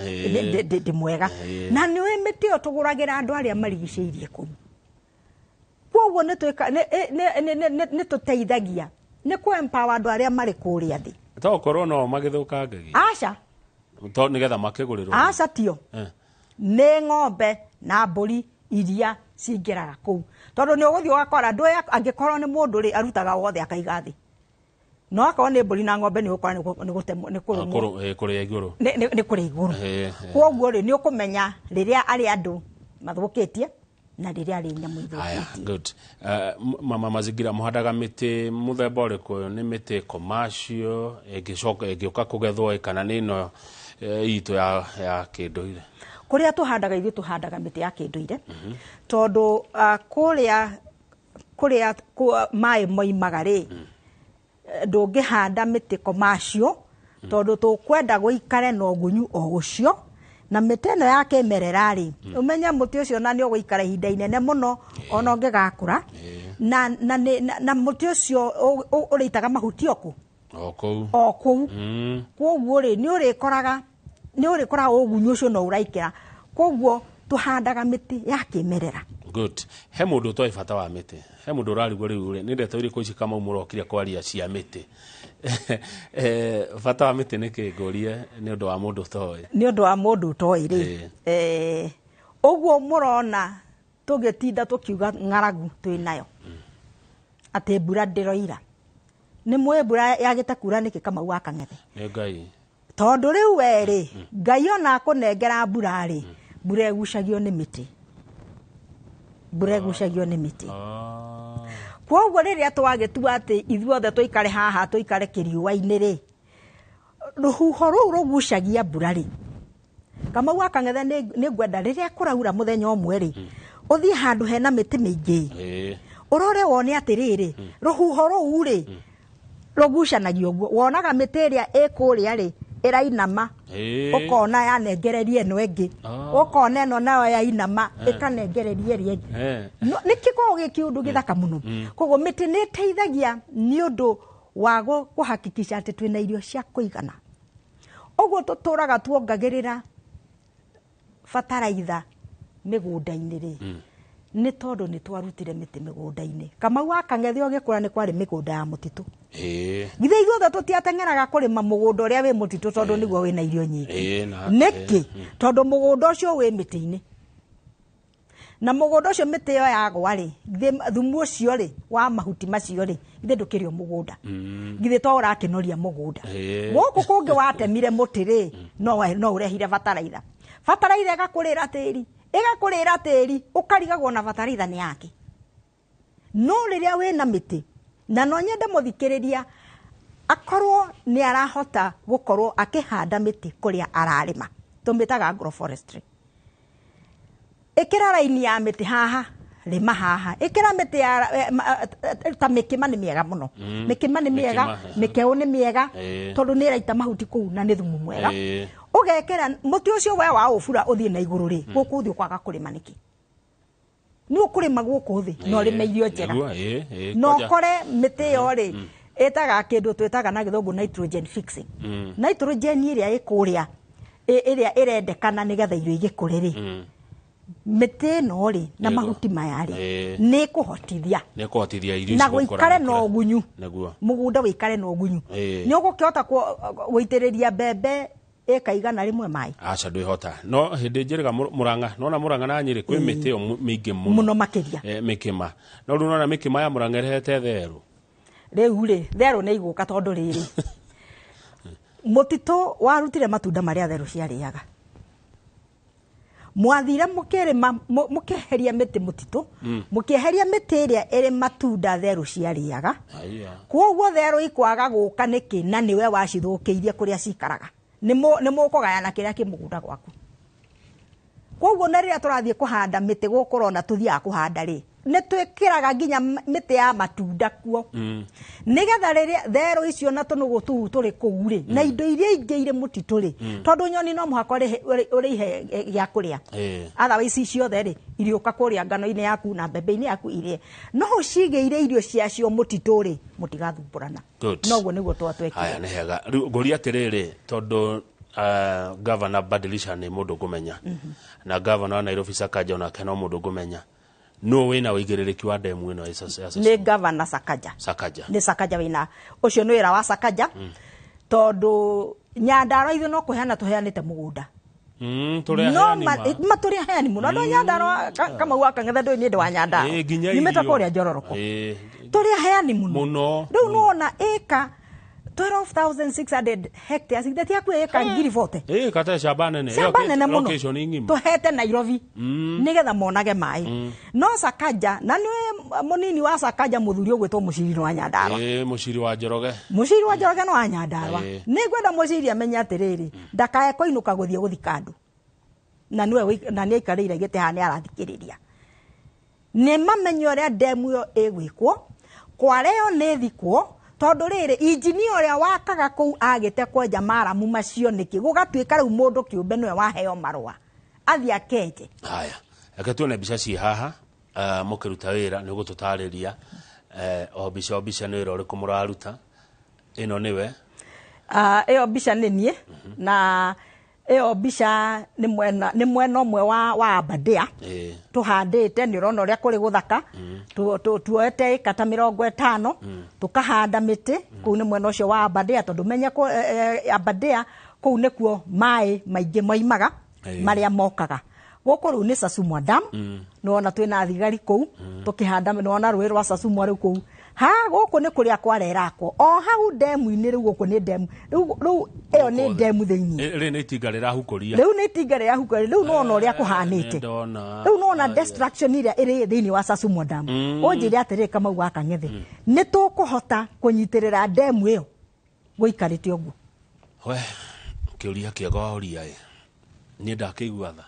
ndĩ mwega. Na nĩ ũĩ mĩtĩ ĩyo tũgũragĩra andũ arĩa marigicĩirie kũu. Koguo nĩ tũteithagia nĩ kũ empower andũ arĩa marĩ kũrĩa thĩ. To korwo no magĩthũkangagia? Aca. To nĩgetha makĩgũrĩrwo? Aca, tio. Nĩ ng'ombe na mbũri iria cingĩraga kũu, tondũ nĩ ũgũthiĩ ũgakora ndũĩ angĩkorwo nĩ mũndũ rĩ, arutaga wothe akaiga thĩ, no akorwo nĩ mbũri na ng'ombe nĩ ũgũkora nĩ gũtemwo, nĩ kũrũmwo. Kũrĩa igũrũ. Nĩ kũrĩa igũrũ. Koguo rĩ, nĩ ũkũmenya rĩrĩa arĩ andũ mathũkĩtie na rĩrĩa arĩ nyamũ ithũkĩtie. Good. Mama Mazingira, mũhandaga mĩtĩ mũthemba ũrĩkũ? Nĩ mĩtĩ commercial ĩngĩcoka ĩngĩũka kũgethwo, kana nĩ ĩno itũ ya kĩndũire? Kũrĩa tũhandaga ithuĩ tũhandaga mĩtĩ ya kĩndũire, tondũ kũrĩa maĩ moimaga rĩ, ndũngĩhanda mĩtĩ commercial, tondũ tũkwenda gũikare na ũgunyu o ũcio. Na mĩtĩ ĩno ya kĩmerera rĩ, ũmenye mũtĩ ũcio na nĩ ũgũikara ihinda inene mũno ona ũngĩgakũra, na mũtĩ ũcio ũrĩitaga mahuti o kũ? O kũu. O kũu. Koguo rĩ, nĩ ũrĩkoraga ũgunyu ũcio no ũraikĩra. Koguo tũhandaga mĩtĩ ya kĩmerera. Good. He mũndũ ũtoĩ bata wa mĩtĩ, he mũndũ ũrarigwo rĩu rĩ, nĩ ndeto irĩkũ ici Kamau mũrokire kwaria cia mĩtĩ? Bata wa mĩtĩ nĩ kĩ? Ngũrie nĩ ũndũ wa mũndũ ũtoĩ. Nĩ ũndũ wa mũndũ ũtoĩ rĩ, ũguo mũrona tũgĩtinda tũkiuga ng'aragu twĩ nayo, atĩ mbura ndĩroira. Nĩ mũĩ mbura yagĩte kura nĩkĩ, Kamau wa Kang'ethe? Nĩ Ngai. Tondũ rĩu we rĩ, Ngai ona akũnengera mbura rĩ, mbura ĩgucagio nĩ mĩtĩ. Mbura ĩgucagio nĩ mĩtĩ. Koguo rĩrĩa twagĩtua atĩ ithuothe tũikare haha, tũikare kĩriũa-inĩ rĩ, rũhuho rũu rũgucagia mbura rĩ, Kamau wa Kang'ethe, nĩ ngwenda rĩrĩa kũraura mũthenya ũmwe rĩ, ũthiĩ handũ hena mĩtĩ mĩingĩ, ũrore wone atĩrĩrĩ, rũhuho rũu rĩ, rũgucanagia ũguo. Wonaga mĩtĩ ĩrĩa ĩ kũrĩa rĩ, ĩrainama, ũkona yanengereria ĩno ĩngĩ, ũkona ĩno nayo yainama, ĩkanengereria ĩrĩa ĩngĩ. Nĩ kĩkoragwo gĩ kĩũndũ gĩthaka mũno. Koguo mĩtĩ nĩ ĩteithagia nĩ ũndũ wa kũhakikisha atĩ twĩna irio cia kũigana. Ũguo tũtũraga tuongagĩrĩra bataraitha mĩgũnda-inĩ rĩ, nĩ tondũ nĩ twarutire mĩtĩ mĩgũnda-inĩ. Kamau wa Kang'ethe ũgĩkũra nĩ kwarĩ mĩgũnda ya mũtitũ. Githĩ ithuothe tũtiateng'eraga kũrĩma mũgũnda ũrĩa wĩ mũtitũ, tondũ nĩguo wĩna irio nyingĩ? Nĩkĩ? Tondũ mũgũnda ũcio wĩ mĩtĩ-inĩ, na mũgũnda ũcio mĩtĩ ĩyo yagwa rĩ, githĩ thumu ũcio rĩ wa mahuti macio rĩ, githĩ ndũkĩrĩ o mũgũnda? Githĩ to ũrakĩnoria mũgũnda? Gũkũ kũngĩ watemire mũtĩ rĩ, no ũrehire bataraitha. Bataraitha ĩgakũrĩra tĩri, ĩgakũrĩra tĩri, ũkarigagwo na bataraitha nĩ yake. No rĩrĩa wĩna mĩtĩ, na no nyende mũthikĩrĩria akorwo nĩ arahota gũkorwo akĩhanda mĩtĩ kũrĩa ararĩma, tũmĩtaga agroforestry. Ĩkĩra raini ya mĩtĩ haha, rĩma haha, ĩkĩra mĩtĩ ya ta mĩkĩma nĩ mĩega mũno. Mĩkĩma nĩ mĩega, mĩkeũ nĩ mĩega, tondũ nĩ ĩraita mahuti kũu na nĩ thumu mwega. Ũgekĩra mũtĩ ũcio we wa ũbura ũthiĩ na igũrũ rĩ, gũkũ ũthiĩ ũkwaga kũrĩma nĩkĩ? Nĩ ũkũrĩma gũkũ thĩ na ũrĩme irio njega. Na ũkore mĩtĩ ĩyo rĩ, ĩtaga kĩndũ twĩtaga na gĩthũngũ nitrogen fixing. Nitrogen ĩrĩa ĩkũrĩa, ĩrĩa ĩrendekana nĩgetha irio igĩkũre rĩ, mĩtĩ ĩno rĩ na mahuti maya rĩ, nĩ ĩkũhotithia. Nĩ ĩkũhotithia irio na ici gũkũra gũikare na na kũrĩa. ũgunyu. Mũgũnda wĩikare na ũgunyu. Nĩ ũgũkĩhota gũitĩrĩria mbembe ĩka 100 maĩ? Aca, ndwĩhota. No hĩndĩ njĩrĩga Mũrang'a, nona Mũrang'a na Nyĩrĩ kwĩ mĩtĩ ĩyo mĩingĩ mũno. Mũno makĩria. Mĩkĩma. No rĩu nona mĩkĩma ya Mũrang'a ĩrehete therũ. Rĩu rĩ, therũ nĩ igũka tondũ rĩrĩ, mũtitũ warutire matunda marĩa therũ ciarĩaga. Mwathire mũkĩrĩma, mũkĩeheria mĩtĩ mũtitũ, mũkĩeheria mĩtĩ ĩrĩa ĩrĩ matunda therũ ciarĩaga. Koguo therũ ikwaga gũka nĩkĩ na nĩwe wacithũkĩirie kũrĩa cikaraga? Nĩ mũkũgayana kĩrĩa kĩ mũgũnda gwaku. Koguo na rĩrĩa tũrathiĩ kũhanda mĩtĩ gũkũ ũrona tũthiaga kũhanda rĩ, Nĩ twĩkĩraga nginya mĩtĩ ya matunda kuo, nĩgetha rĩrĩa therũ icio na tũnũgũ tũu tũrĩ kũu rĩ, na indo iria ingĩ irĩ mũtitũ rĩ, tondũ nyoni no mũhaka ũrĩhe gĩa kũrĩa. Otherwise ciothe rĩ, iriũka kũrĩa ngano-inĩ yaku na mbembe-inĩ yaku irie. No ũcigĩire irio ciacio mũtitũ rĩ, mũtigathumbũrana. Good. Noguo nĩguo twatwekire. Haya, nĩ hega. Rĩu ngũria atĩrĩrĩ, tondũ Governor Badilisha nĩ mũndũ ngũmenya, na Governor wa Nairobi Sakaja onake no mũndũ ngũmenya, nũ wĩna ũigĩrĩrĩki wa ndemu ĩno ya Nĩ Governor Sakaja. Sakaja. Nĩ Sakaja wĩna ũcio, nĩ wĩra wa Sakaja, tondũ Nyandarua ithuĩ no kũheana tũheanĩte mũgũnda. Tũrĩ No aheani ma. Ma tũrĩ aheani mũno. Andũ a Nyandarua, Kamau wa Kang'ethe, ndũĩ niĩ ndĩ wa Nyandarua. Nginya Nyumĩte irio. kũrĩa Njororoko. Tũrĩ aheani mũno. Mũno. Rĩu nĩwona ĩka 12,600 hectares, ithe ti hakuhĩ ĩka 40,000. Kata shamba nene. Shamba nene mũno. Location ng'ima. Tũhete Nairobi nĩgetha monage maĩ. No Sakaja, na nĩ mũnini wa Sakaja, mũthuri ũgwĩtwo Mũciri, nĩ wa Nyandarua. Mũciri wa Njoroge. Mũciri wa Njoroge nĩ wa Nyandarua. Nĩ ngwenda Mũciri amenye atĩrĩrĩ, ndakae kũinũka gũthiĩ gũthika andũ, na nĩwe na nĩ aikarĩire gĩtĩ haha, nĩ arathikĩrĩria. Nĩ mamenye ũrĩa ndemu ĩyo ĩgwĩkwo, kware ĩyo nĩ ĩthikwo, tondũ rĩrĩ, injinia ũrĩa wakaga kũu agĩte kwenja maramu macio nĩkĩ, gũgatuĩka rĩu mũndũ kĩũmbe nĩwe waheo marũa athiĩ akenje. Haya, reke tuone mbica ciĩ haha. Mũkĩruta wĩra nĩ ũgũtũtarĩria o mbica o mbica nĩ wĩra ũrĩkũ mũraruta. Ĩno nĩwe? Ah, ĩyo mbica nĩ niĩ, na ĩyo mbica nĩ mwena ũmwe wa Aberdare. Tũhandĩte, nĩ ũrona ũrĩa kũrĩ gũthaka. Tuoete ĩka ta 50, tũkahanda mĩtĩ kũu. Nĩ mwena ũcio wa Aberdare, tondũ menye Aberdare kũu nĩkuo maĩ maingĩ moimaga marĩa mokaga gũkũ. Rĩu nĩ Sasumwa Dam. Nĩwona twĩna thigari kũu tũkĩhanda. Nĩwona rũĩ rwa Sasumwa rĩu kũu ha gũkũ nĩ kũrĩa kwarerakwo o hau ndemu-inĩ. Rĩu gũkũ nĩ ndemu, rĩu ĩyo nĩ ndemu thĩinĩ. Rĩ nĩ itinga rĩrahukũria. Rĩu nĩ itinga rĩrahukũria. Rĩu nĩwona ũrĩa kũhanĩte. Nĩndona. Rĩu nĩwona destruction ĩrĩa ĩrĩ thĩinĩ wa Sasumwa Dam. Ũnjĩre atĩrĩrĩ, Kamau wa Kang'ethe, nĩ tũkũhota kũnyitĩrĩra ndemu ĩyo gũikarĩte ũguo? We, kĩũria kĩega waũria ĩ, niĩ ndakĩigua tha.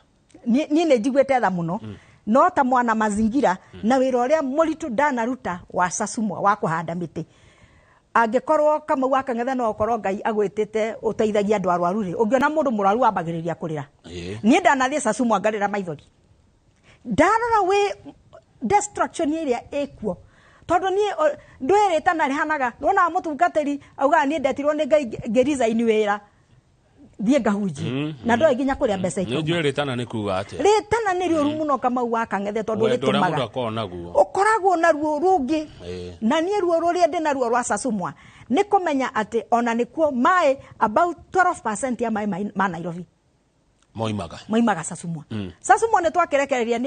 Niĩ nĩ njiguĩte tha mũno, no ta mwana mazingira na wĩra ũrĩa mũritũ ndanaruta wa Sasumwa wa kũhanda mĩtĩ, angĩkorwo Kamau wa Kang'ethe no ũkorwo Ngai agwĩtĩte ũteithagia andũ arwaru rĩ, ũngĩona mũndũ mũrwaru wambagĩrĩria kũrĩra. Niĩ ndanathiĩ Sasumwa ngarĩra maithori ndarora wĩ destruction ĩrĩa ĩkuo, tondũ niĩ ndũĩ rĩtana rĩhanaga. Nĩwonaga mũtungatĩri augaga, "Niĩ ndetirwo nĩ Ngai ngĩresign wĩra thiĩ ngahunjie," na ndoĩ nginya kũrĩa mbeca Nĩ ikauma. njũĩ rĩtana nĩ kuga atĩa. Rĩtana nĩ rĩũru mũno, Kamau wa Kang'ethe, tondũ Wendo ũrĩa mũndũ rĩtũmaga akoragwo naguo. Ũkoragwo na ruo rũngĩ. Na niĩ ruo rũrĩa ndĩ naruo rwa Sasumwa nĩ kũmenya atĩ ona nĩkuo maĩ about 12% ya maĩ ma Nairobi moimaga. Moimaga Sasumwa. Sasumwa nĩ twakĩrekereria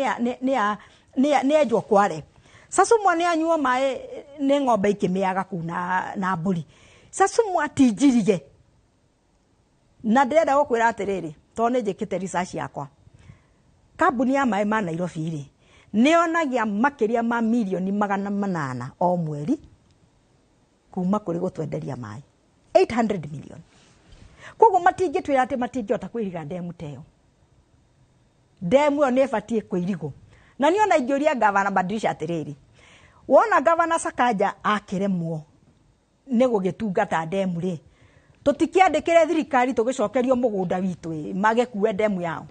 nĩ enjwo kware. Sasumwa nĩ anyuo maĩ nĩ ng'ombe ikĩmĩaga kũu na mbũri. Sasumwa ti njirige, na ndĩrenda gũkwĩra atĩrĩrĩ, tondũ nĩ njĩkĩte research yakwa, kambuni ya maĩ ma Nairobi rĩ, nĩ yonagia makĩria ma mirioni 800 o mweri kuma kũrĩ gũtwenderia maĩ, 800 million. Koguo matingĩtwĩra atĩ matingĩhota kwĩriga ndemu ta ĩyo. Ndemu ĩyo nĩ ĩbatiĩ kũirigwo. Na niĩ ona ingĩũria Gavana Badilisha atĩrĩrĩ, wona Gavana Sakaja akĩremwo nĩ gũgĩtungata ndemu rĩ, tũtikĩandĩkĩre thirikari tũgĩcokerio mũgũnda witũ ĩ, magĩkue ndemu yao.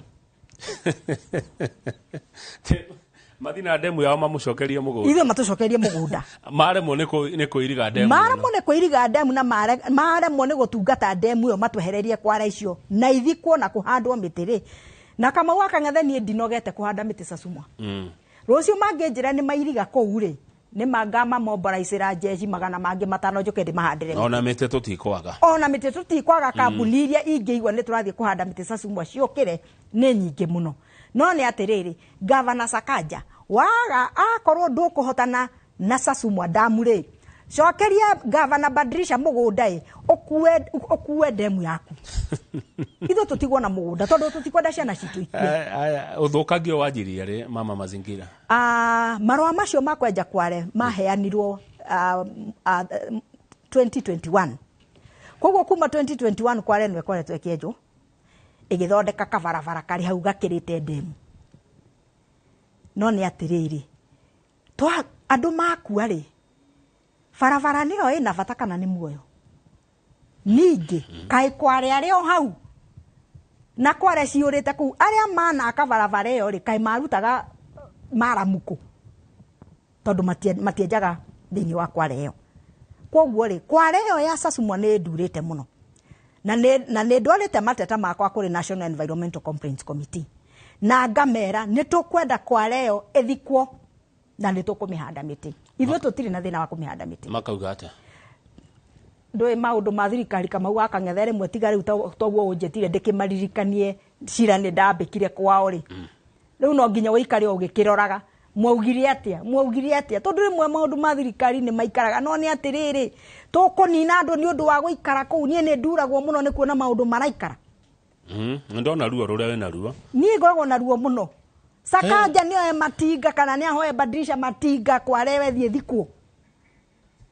Mathi na ndemu yao mamũcokerie mũgũnda. Ithuĩ matũcokerie mũgũnda. Maremwo nĩ kũiriga ndemu ĩno. Maremwo nĩ kũiriga ndemu na maremwo nĩ gũtungata ndemu ĩyo, matwehererie kwara icio na ithikwo na kũhandwo mĩtĩ rĩ. Na Kamau wa Kang'ethe, niĩ ndinogete kũhanda mĩtĩ Sasumwa. Rũciũ mangĩnjĩra nĩ mairiga kũu rĩ, nĩ mangamamoboraicĩra njeci 500 njũke ndĩmahandĩre. Ona mĩtĩ tũtikwaga. Ona mĩtĩ tũtikwaga. Kambuni iria ingĩigua nĩ tũrathiĩ kũhanda mĩtĩ Sasumwa ciũkĩre nĩ nyingĩ mũno. No nĩ atĩrĩrĩ, Gavana Sakaja, waga akorwo ndũkũhotana na Sasumwa damu rĩ, cokeria Gavana Badirisha mũgũnda ĩ, ũkue ndemu yaku, ithuĩ tũtigwo na mũgũnda, tondũ tũtikwenda ciana citũ ikue. Aya, ũthũkangio wanjirie rĩ, mama mazingira? Ah, marũa macio ma kwenja kware maheanirwo 2021. Koguo kuma 2021 kware nĩwe ĩkoretwo ĩkĩenjwo, ĩgĩthondeka kabarabara karĩ hau gakĩrĩte ndemu. No nĩ atĩrĩrĩ, Twa andũ makua rĩ, barabara nĩyo ĩna bata kana nĩ muoyo? Ningĩ kaĩ kware arĩ o hau na kware ciũrĩte kũu, arĩa manaka barabara ĩyo rĩ, kaĩ marutaga maramuku tondũ matienjaga thĩinĩ wa kware ĩyo. Kwoguo rĩ, kware ĩyo ya Sasumua nĩ ĩndurĩte mũno, na nĩ ndwarĩte mateta makwa kũrĩ National Environmental Complaints Committee, na ngamera nĩ tũkwenda kware ĩyo ĩthikwo na nĩ tũkũmĩhanda mĩtĩ. Ithuĩ tũtirĩ na thĩna wa kũmĩhanda mĩtĩ. Makauga atĩa? Ndũĩ maũndũ ma thirikari Kamau wa Kang'ethe rĩmwe tiga rĩu toguo ũnjĩtire ndĩkĩmaririkanie cira nĩ ndambĩkire kwao rĩ. Rĩu no nginya ũikare ũgĩkĩroraga mwaugire atĩa, mwaugire atĩa, tondũ rĩmwe maũndũ ma thirikari nĩ maikaraga. No nĩ atĩrĩrĩ, tũkũnina andũ nĩ ũndũ wa gũikara kũu. Niĩ nĩ nduragwo mũno nĩ kuona maũndũ maraikara. Ndona ruo rũrĩa wĩna ruo. Niĩ ngoragwo na ruo mũno. Sakaja nĩoe matinga kana nĩahoe badilisha matinga kwarewe thiĩ thikwo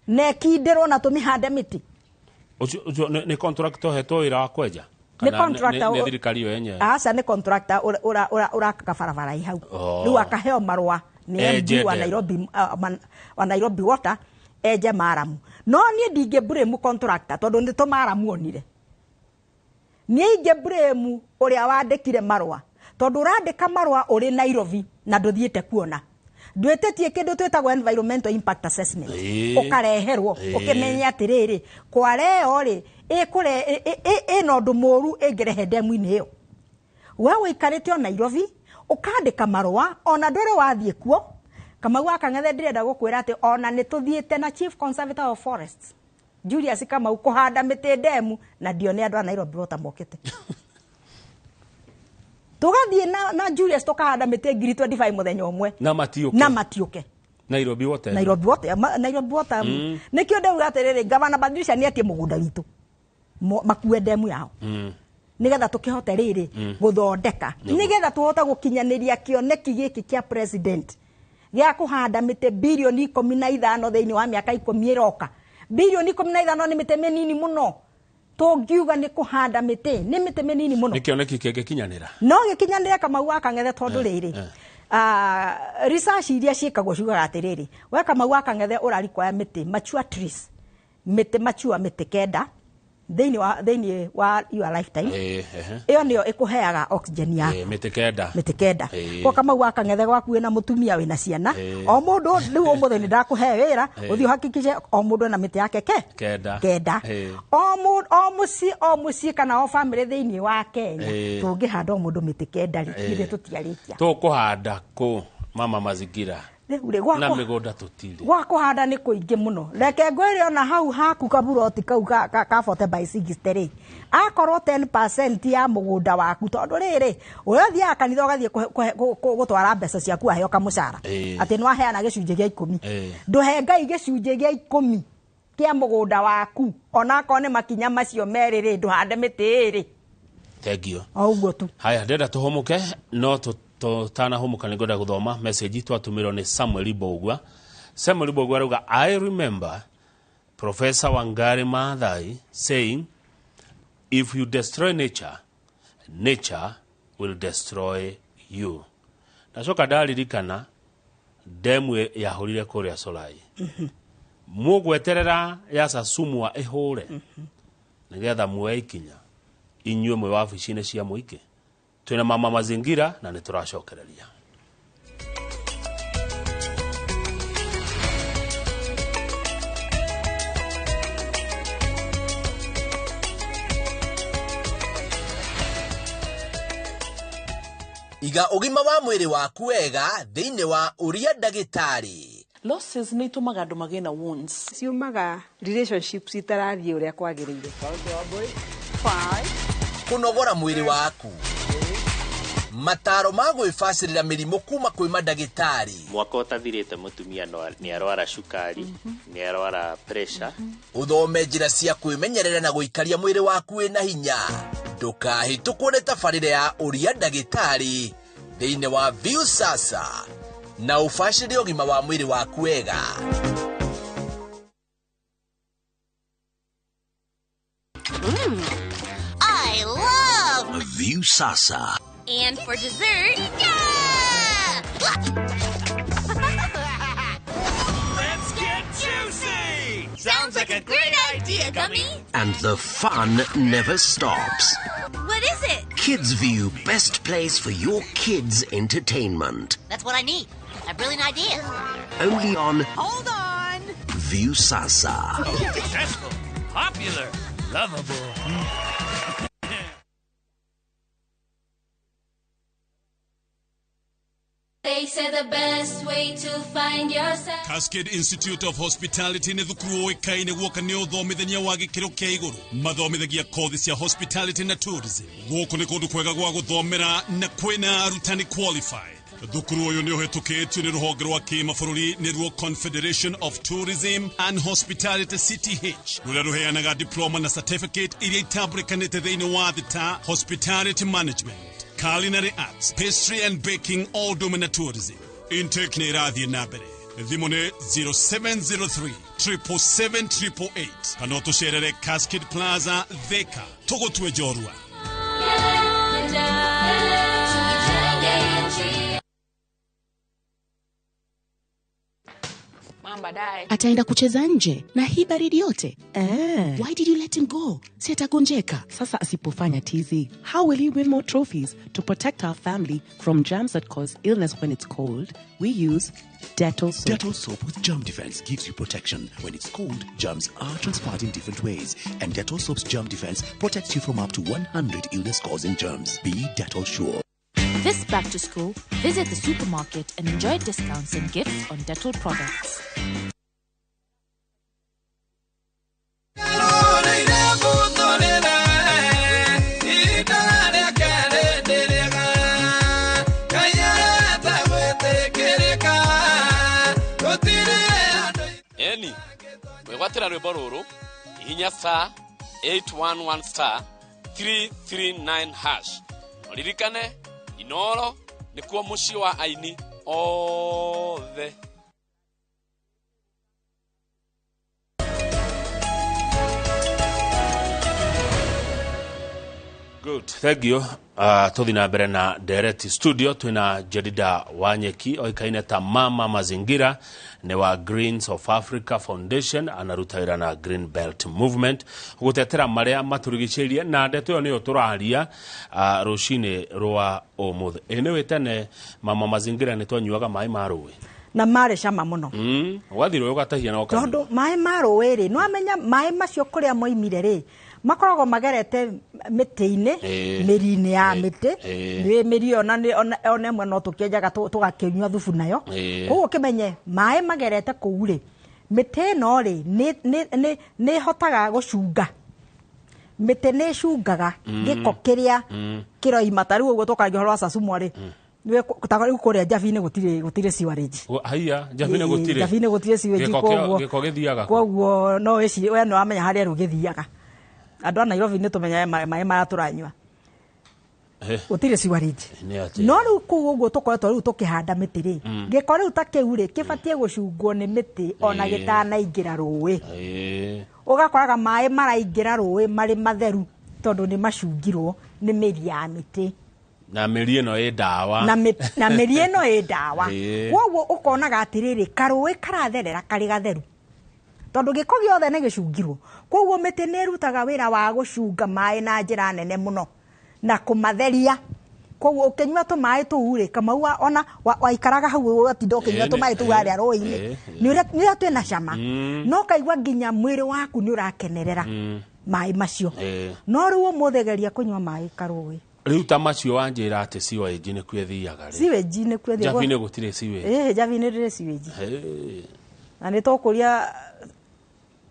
na ĩkindĩrwo na tũmĩhande mĩtĩ. Ũcio nĩ contractor ũhetwo wĩra wa kwenja? Nĩ contractor nĩ thirikari yo yenyewe? Aca, nĩ contractor ũrakaga barabara ĩ hau. Rĩu akaheo marũa nĩ MD wa Nairobi, wa Nairobi Water enje maramu. No niĩ ndingĩ blame contractor tondũ nĩ tũmaramu onire. Niĩ ingĩ blame ũrĩa wandĩkire marũa, tondũ ũrandĩka marũa ũrĩ Nairobi na ndũthiĩte kuona. Ndwĩtĩtie kĩndũ twĩtagwo environmental impact assessment. Ũkareherwo ũkĩmenye atĩrĩrĩ, kware ĩyo rĩ ĩna ũndũ mũũru ĩngĩrehe ndemu-inĩ ĩyo. We ũikarĩte o Nairobi ũkandĩka marũa ona ndũrĩ wathiĩ kuo. Kamau wa Kang'ethe ndĩrenda gũkwĩra atĩ ona nĩ tũthiĩte na Chief Conservator of Forests Julius Kamau kũhanda mĩtĩ ndemu, na ndione andũ a Nairobi Water mokĩte. Tũgathiĩ na Julius tũkahanda mĩtĩ 25,000 mũthenya ũmwe. Na matiũke. Na matiũke. Nairobi Water. Nairobi Water, Nairobi Water. Nĩkĩo ndauga atĩrĩrĩ, Gavana Badilisha nĩ atie mũgũnda witũ. Makue ndemu yao. Nĩgetha tũkĩhote rĩrĩ gũthondeka. Nĩgetha tũhote gũkinyanĩria kĩoneki gĩkĩ kĩa president gĩa kũhanda mĩtĩ bilioni 15 thĩinĩ wa mĩaka 10 ĩroka. Bilioni 15 nĩ mĩtĩ mĩnini mũno. Tũngiuga nĩ kũhanda mĩtĩ, nĩ mĩtĩ mĩnini mũno. Nĩ kĩoneki kĩngĩkinyanĩra? No gĩkinyanĩre Kamau wa Kang'ethe tondũ rĩrĩ, research iria ciĩkagwo ciugaga atĩrĩrĩ, we Kamau wa Kang'ethe ũrarikwaya mĩtĩ mature trees, mĩtĩ mature mĩtĩ 9 thĩinĩ wa your lifetime. Ĩyo nĩyo ĩkũheaga oxygen yaku. Mĩtĩ 9. Mĩtĩ 9. Kwa Kamau wa Kang'ethe gwaku wĩna mũtumia wĩna ciana, o mũndũ rĩu ũmũthĩ nĩ ndakũhe wĩra ũthiĩ ũhakikice o mũndũ ena mĩtĩ yake 9. O mũciĩ kana o family thĩinĩ wa Kenya tũngĩhanda o mũndũ mĩtĩ 9 rĩ, ithuĩ tũtiarĩkia. Tũkũhanda kũ mama mazingira? Na mĩgũnda tũtirĩ. Gwa kũhanda nĩ kũingĩ mũno. Reke ngwĩre ona hau haku kaburoti kau ka 40 by 60 rĩ, akorwo 10% ya mũgũnda waku, tondũ rĩrĩ ũrĩa ũthiaga kanitha ũgathiĩ gũtwara mbeca ciaku aheo kamũcara atĩ nĩ waheana gĩcunjĩ gĩa 10, ndũhe Ngai gĩcunjĩ gĩa 10 kĩa mũgũnda waku, onakorwo nĩ makinya macio merĩ rĩ, ndũhande mĩtĩ ĩrĩ. Thank you. O ũguo tu. Haya, ndĩrenda tũhũmũke, no tũtanahũmũka nĩ ngwenda gũthoma message twatũmĩrwo nĩ Samuel Mbugua. Samuel Mbugua arauga, I remember Professor Wangari Maathai saying, if you destroy nature, nature will destroy you. Ndacoka ndaririkana ndemu yahũrire kũrĩa Solai. Mũgweterera ya Sasumua ĩhũre nĩgetha muoe ikinya inyuĩ mwĩ wabici-inĩ cia mũingĩ. Twĩna mama mazingira na nĩ tũracokereria. Iga ũgima wa mwĩrĩ waku wega thĩinĩ wa ũria ndagĩtarĩ. Losses nĩ itũmaga andũ magĩe na wounds. Ciumaga relationships itarathiĩ ũrĩa kwagĩrĩire. Kũnogora mwĩrĩ waku. Mataro ma gwĩbacĩrĩra mĩrimũ kuma kwĩ mandagĩtarĩ. Mwaka ũtathirĩte mũtumia nĩ arwara cukari, nĩ arwara pressure. Ũthome njĩra cia kwĩmenyerera na gũikaria mwĩrĩ waku wĩna hinya. Ndũkahĩtũkwo nĩ tabarĩra ya ũria ndagĩtarĩ thĩinĩ wa Viusasa na ũbacĩrĩre ũgima wa mwĩrĩ waku wega. I love Viusasa. And for dessert, yeah! See a gummy? And the fun never stops. What is it? Kidsview, best place for your kids' entertainment. That's what I need. A brilliant idea. Only on Hold on! Viusasa. Successful, popular, lovable. They say the best way to find yourself. Cascade Institute of Hospitality nĩ thukuru ũĩkaine guoka nĩ ũthomithania wa gĩkĩro kĩa igũrũ. Mathomithagia kothi cia hospitality na tourism. Gũkũ nĩ kũndũ kwega gwa gũthomera na kwĩna arutani qualified. Thukuru ũyũ nĩ ũhetũkĩtio nĩ rũhonge rwa kĩmabũrũri nĩruo Confederation of Tourism and Hospitality CTH, rũrĩa rũheanaga diploma na certificate iria itambũrĩkanĩte thĩinĩ wa thĩ ta hospitality management, culinary arts, pastry and baking, all ũndũ ũmwe na tourism. Intake nĩ ĩrathiĩ na mbere. Thimũ nĩ 0703 777 888 kana ũtũcerere Cascade Plaza, Thika. Tũgũtue njorua. Ataenda kucheza nje na hii baridi yote. Why did you let him go? Si atagonjeka. Sasa asipofanya tizi, how will he win more trophies? To protect our family from germs that cause illness when it's cold, we use Dettol soap. Dettol soap with germ defense gives you protection. When it's cold, germs are transferred in different ways. And Dettol soap's germ defense protects you from up to 100 illness-causing germs. Be Dettol sure. This back to school, visit the supermarket and enjoy discounts and gifts on Dettol products. Eni wegwatĩra rwĩmbo rũrũ hihinya star 811 star 339 hash. Ririkane Inoro nĩkuo mũciĩ wa aini othe. Good, thank you. Tuthi na mbere na Direct Studio twina Jedida Wanyeki oikaine ta Mama Mazingira ni wa Greens of Africa Foundation, anaruta wĩra na Green Belt Movement gutetera maria maturigicĩirie na ndeto ĩyo nĩyo tũraria rũcinĩ rwa ũmũthĩ. Ĩ nĩ wĩtene Mama Mazingira nĩ twanyuaga maĩ ma rũĩ na marĩ cama mũno. Ũgathiĩ rũĩ ũgatahia na ũkanyua. Tondũ maĩ ma rũĩ rĩ, nĩwamenya maĩ macio kũrĩa moimire rĩ, makoragwo magerete mĩtĩ-inĩ, mĩri-inĩ ya mĩtĩ, mĩri ĩyo ona ĩmwe no tũkĩenjaga tũgakĩnyua thubu nayo. Koguo ũkĩmenye maĩ magerete kũu rĩ, mĩtĩ ĩno rĩ nĩ ĩhotaga gũcunga. Mĩtĩ nĩ ĩcungaga gĩko kĩrĩa kĩroima. Ta rĩu ũguo tũkaria ũhoro wa Sasumwa rĩ, ta rĩu kũrĩa Njabi-inĩ gũtirĩ sewerage. Haiya, Njabi-inĩ gũtirĩ. Njabi-inĩ gũtirĩ sewerage, koguo gĩko gĩthiaga kũ? Koguo no wĩcirie, we nĩ wamenya harĩa rĩu gĩthiaga. Andũ a Nairobi nĩ tũmenyaga maĩ marĩa tũranyua gũtirĩ sewerage. No rĩu kũu ũguo tũkoretwo rĩu tũkĩhanda mĩtĩ rĩ, gĩko rĩu ta kĩu rĩ kĩbatiĩ gũcungwo nĩ mĩtĩ ona gĩtanaingĩra rũĩ. Ũgakoraga maĩ maraingĩra rũĩ marĩ matheru tondũ nĩ macungirwo nĩ mĩri ya mĩtĩ. Na mĩri ĩno ĩ ndawa. Na mĩri ĩno ĩ ndawa. Koguo ũkonaga atĩrĩrĩ, karũĩ karatherera karĩ gatheru tondũ gĩko gĩothe nĩ gĩcungirwo. Koguo mĩtĩ nĩ ĩrutaga wĩra wa gũcunga maĩ na njĩra nene mũno na kũmatheria. Koguo ũkĩnyua tũmaĩ tũu rĩ, Kamau ona waikaraga hau ũgatinda ũkĩnyua tũmaĩ tũu harĩa rũĩ-inĩ, nĩ ũrĩa twĩna cama, no ũkaigua nginya mwĩrĩ waku nĩ ũrakenerera maĩ macio. No rĩu ũmũthĩ geria kũnyua maĩ karũĩ. Rĩu ta macio wanjĩra atĩ sewage nĩkuo ĩthiaga rĩ. Sewage nĩkuo ĩthiaga. Njabi-inĩ gũtirĩ sewage. Njabi-inĩ ndĩrĩ sewage. Na nĩ tũkũria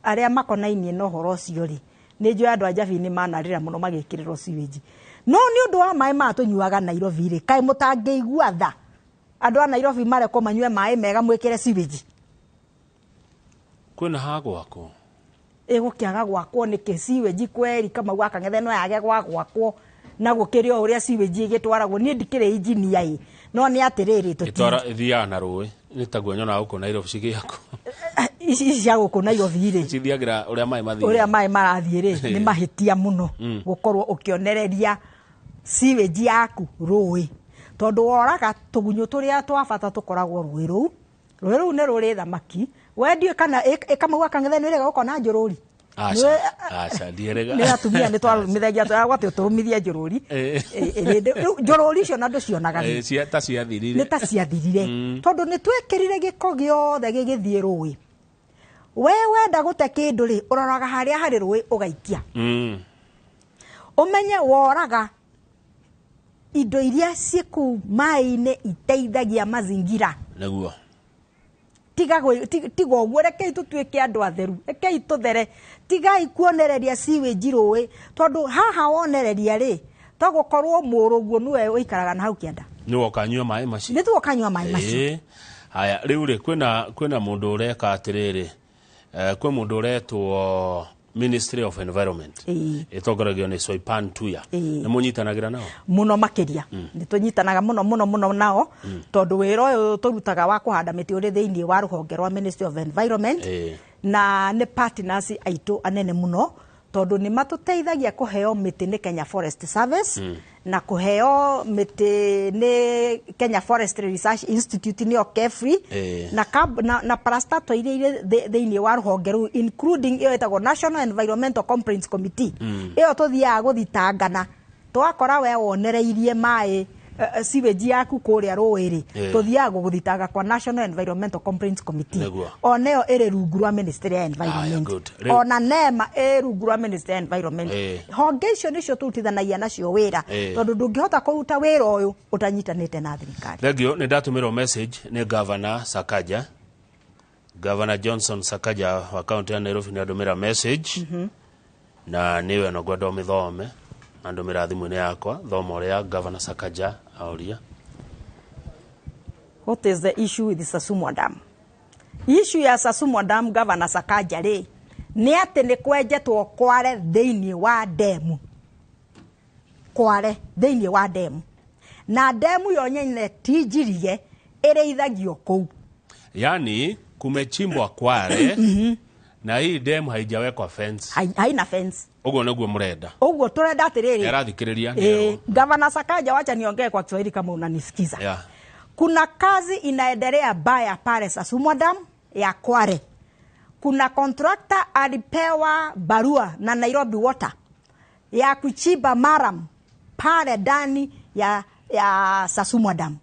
arĩa makonainie na ũhoro ũcio rĩ, nĩ njũĩ andũ a Njabi-inĩ manarĩra mũno magĩkĩrĩrwo sewage. No nĩ ũndũ wa maĩ maya tũnyuaga Nairobi rĩ, kaĩ mũtangĩigua tha andũ a Nairobi marekwo manyue maĩ mega mwĩkĩre sewage? Kwĩna ha gwakwo? Ĩgũkĩaga gwakwo nĩkĩ? Sewage kweri Kamau wa Kang'ethe no yage gwa gwakwo na gũkĩrĩ o ũrĩa sewage ĩgĩtwaragwo. Niĩ ndikĩrĩ engineer ĩ, no nĩ atĩrĩrĩ, ĩthiaga na rũĩ nĩ taguo nyonaga gũkũ Nairobi cigĩakwo. Ici cia gũkũ Nairobi rĩ, cithiagĩra ũrĩa maĩ mathiaga, ũrĩa maĩ marathiĩ rĩ, nĩ mahĩtia mũno gũkorwo ũkĩonereria sewage yaku rũĩ, tondũ woraga tũgunyũ tũrĩa twa bata tũkoragwo rũĩ rũu. Rũĩ rũu nĩ rũrĩ thamaki. We ndiũĩ kana Kamau wa Kang'ethe nĩ ũrĩga gũkona njũrũri. Aca, aca, ndierega. Nĩ atumia nĩ twarũmithagia, tũragwo atĩ ũtũrũmithie njũrũri. Rĩu njũrũri icio na ndũcionaga rĩ. Ta ciathirire. Nĩ ta ciathirire, tondũ nĩ twekĩrire gĩko gĩothe gĩgĩthiĩ rũĩ. We wenda gũte kĩndũ rĩ, ũroraga harĩa harĩ rũĩ ũgaikia. Ũmenye woraga indo iria ciĩ kũu maĩ-inĩ iteithagia mazingira. Tiga ũguo, rekei tũtuĩke andũ atheru, rekei tũthere, tigai kuonereria sewage rũĩ, tondũ haha wonereria rĩ, to gũkorwo mũrũguo nĩwe ũikaraga na hau kĩanda. Nĩwe ũkanyua maĩ macio. Nĩ tuo ũkanyua maĩ macio. Haya, rĩu rĩ, kwĩna mũndũ ũreka atĩrĩrĩ, kwĩ mũndũ ũretwo Ministry of Environment, ĩtongoragio nĩ Soipan Tuya. Nĩ mũnyitanagĩra nao? Mũno makĩria. Nĩ tũnyitanaga mũno mũno mũno nao, tondũ wĩra ũyũ tũrutaga wa kũhanda mĩtĩ ũrĩ thĩinĩ wa rũhonge rwa Ministry of Environment. Na nĩ partners aitũ anene mũno, tondũ nĩ matũteithagia kũheo mĩtĩ nĩ Kenya Forest Service, na kũheo mĩtĩ nĩ Kenya Forest Research Institute, nĩyo KEFRI, na parastatal iria irĩ thĩinĩ wa rũhonge rũu, including ĩyo ĩtagwo National Environmental Complaints Committee. Ĩyo tũthiaga gũthitangana twakora we wonereirie maĩ, sewage yaku kũrĩa rũĩ rĩ, tũthiaga gũgũthitanga kwa National Environmental Complaints Committee. Ona ĩyo ĩrĩ rungu rwa Ministry ya Environment. Good. Rĩu- Ona NEMA ĩ rungu rwa Ministry ya Environment. Honge icio nĩcio tũrutithanagia nacio wĩra, tondũ ndũngĩhota kũruta wĩra ũyũ ũtanyitanĩte na thirikari. Thengio. Nĩ ndatũmĩrwo message nĩ Governor Sakaja, Governor Johnson Sakaja wa kaunti ya Nairobi. Nĩ andũmĩra message, na nĩwe no ngwenda ũmĩthome. Andũmĩra thimũ-inĩ yakwa. Thoma ũrĩa Governor Sakaja aũria. What is the issue with Sasumwa Dam? Issue ya Sasumwa Dam, Governor Sakaja rĩ, nĩ atĩ nĩ kwenjetwo kware thĩinĩ wa demu, kware thĩinĩ wa demu, na demu yo nyene ti njirige, ĩrĩithagio kũu. Yani kumechimbwa kware na hii demu haijawekwa fence. Haina fence. Ũguo nĩguo mũrenda? Ũguo tũrenda atĩrĩrĩ. Nĩarathikĩrĩria. Gavana Sakaja, wacha niongee kwa Kiswahili kama unanisikiza. Kuna kazi inaendelea baya pale Sasumwa Dam ya Kware. Kuna contractor alipewa barua na Nairobi Water ya kuchimba murram pale ndani ya Sasumwa Dam,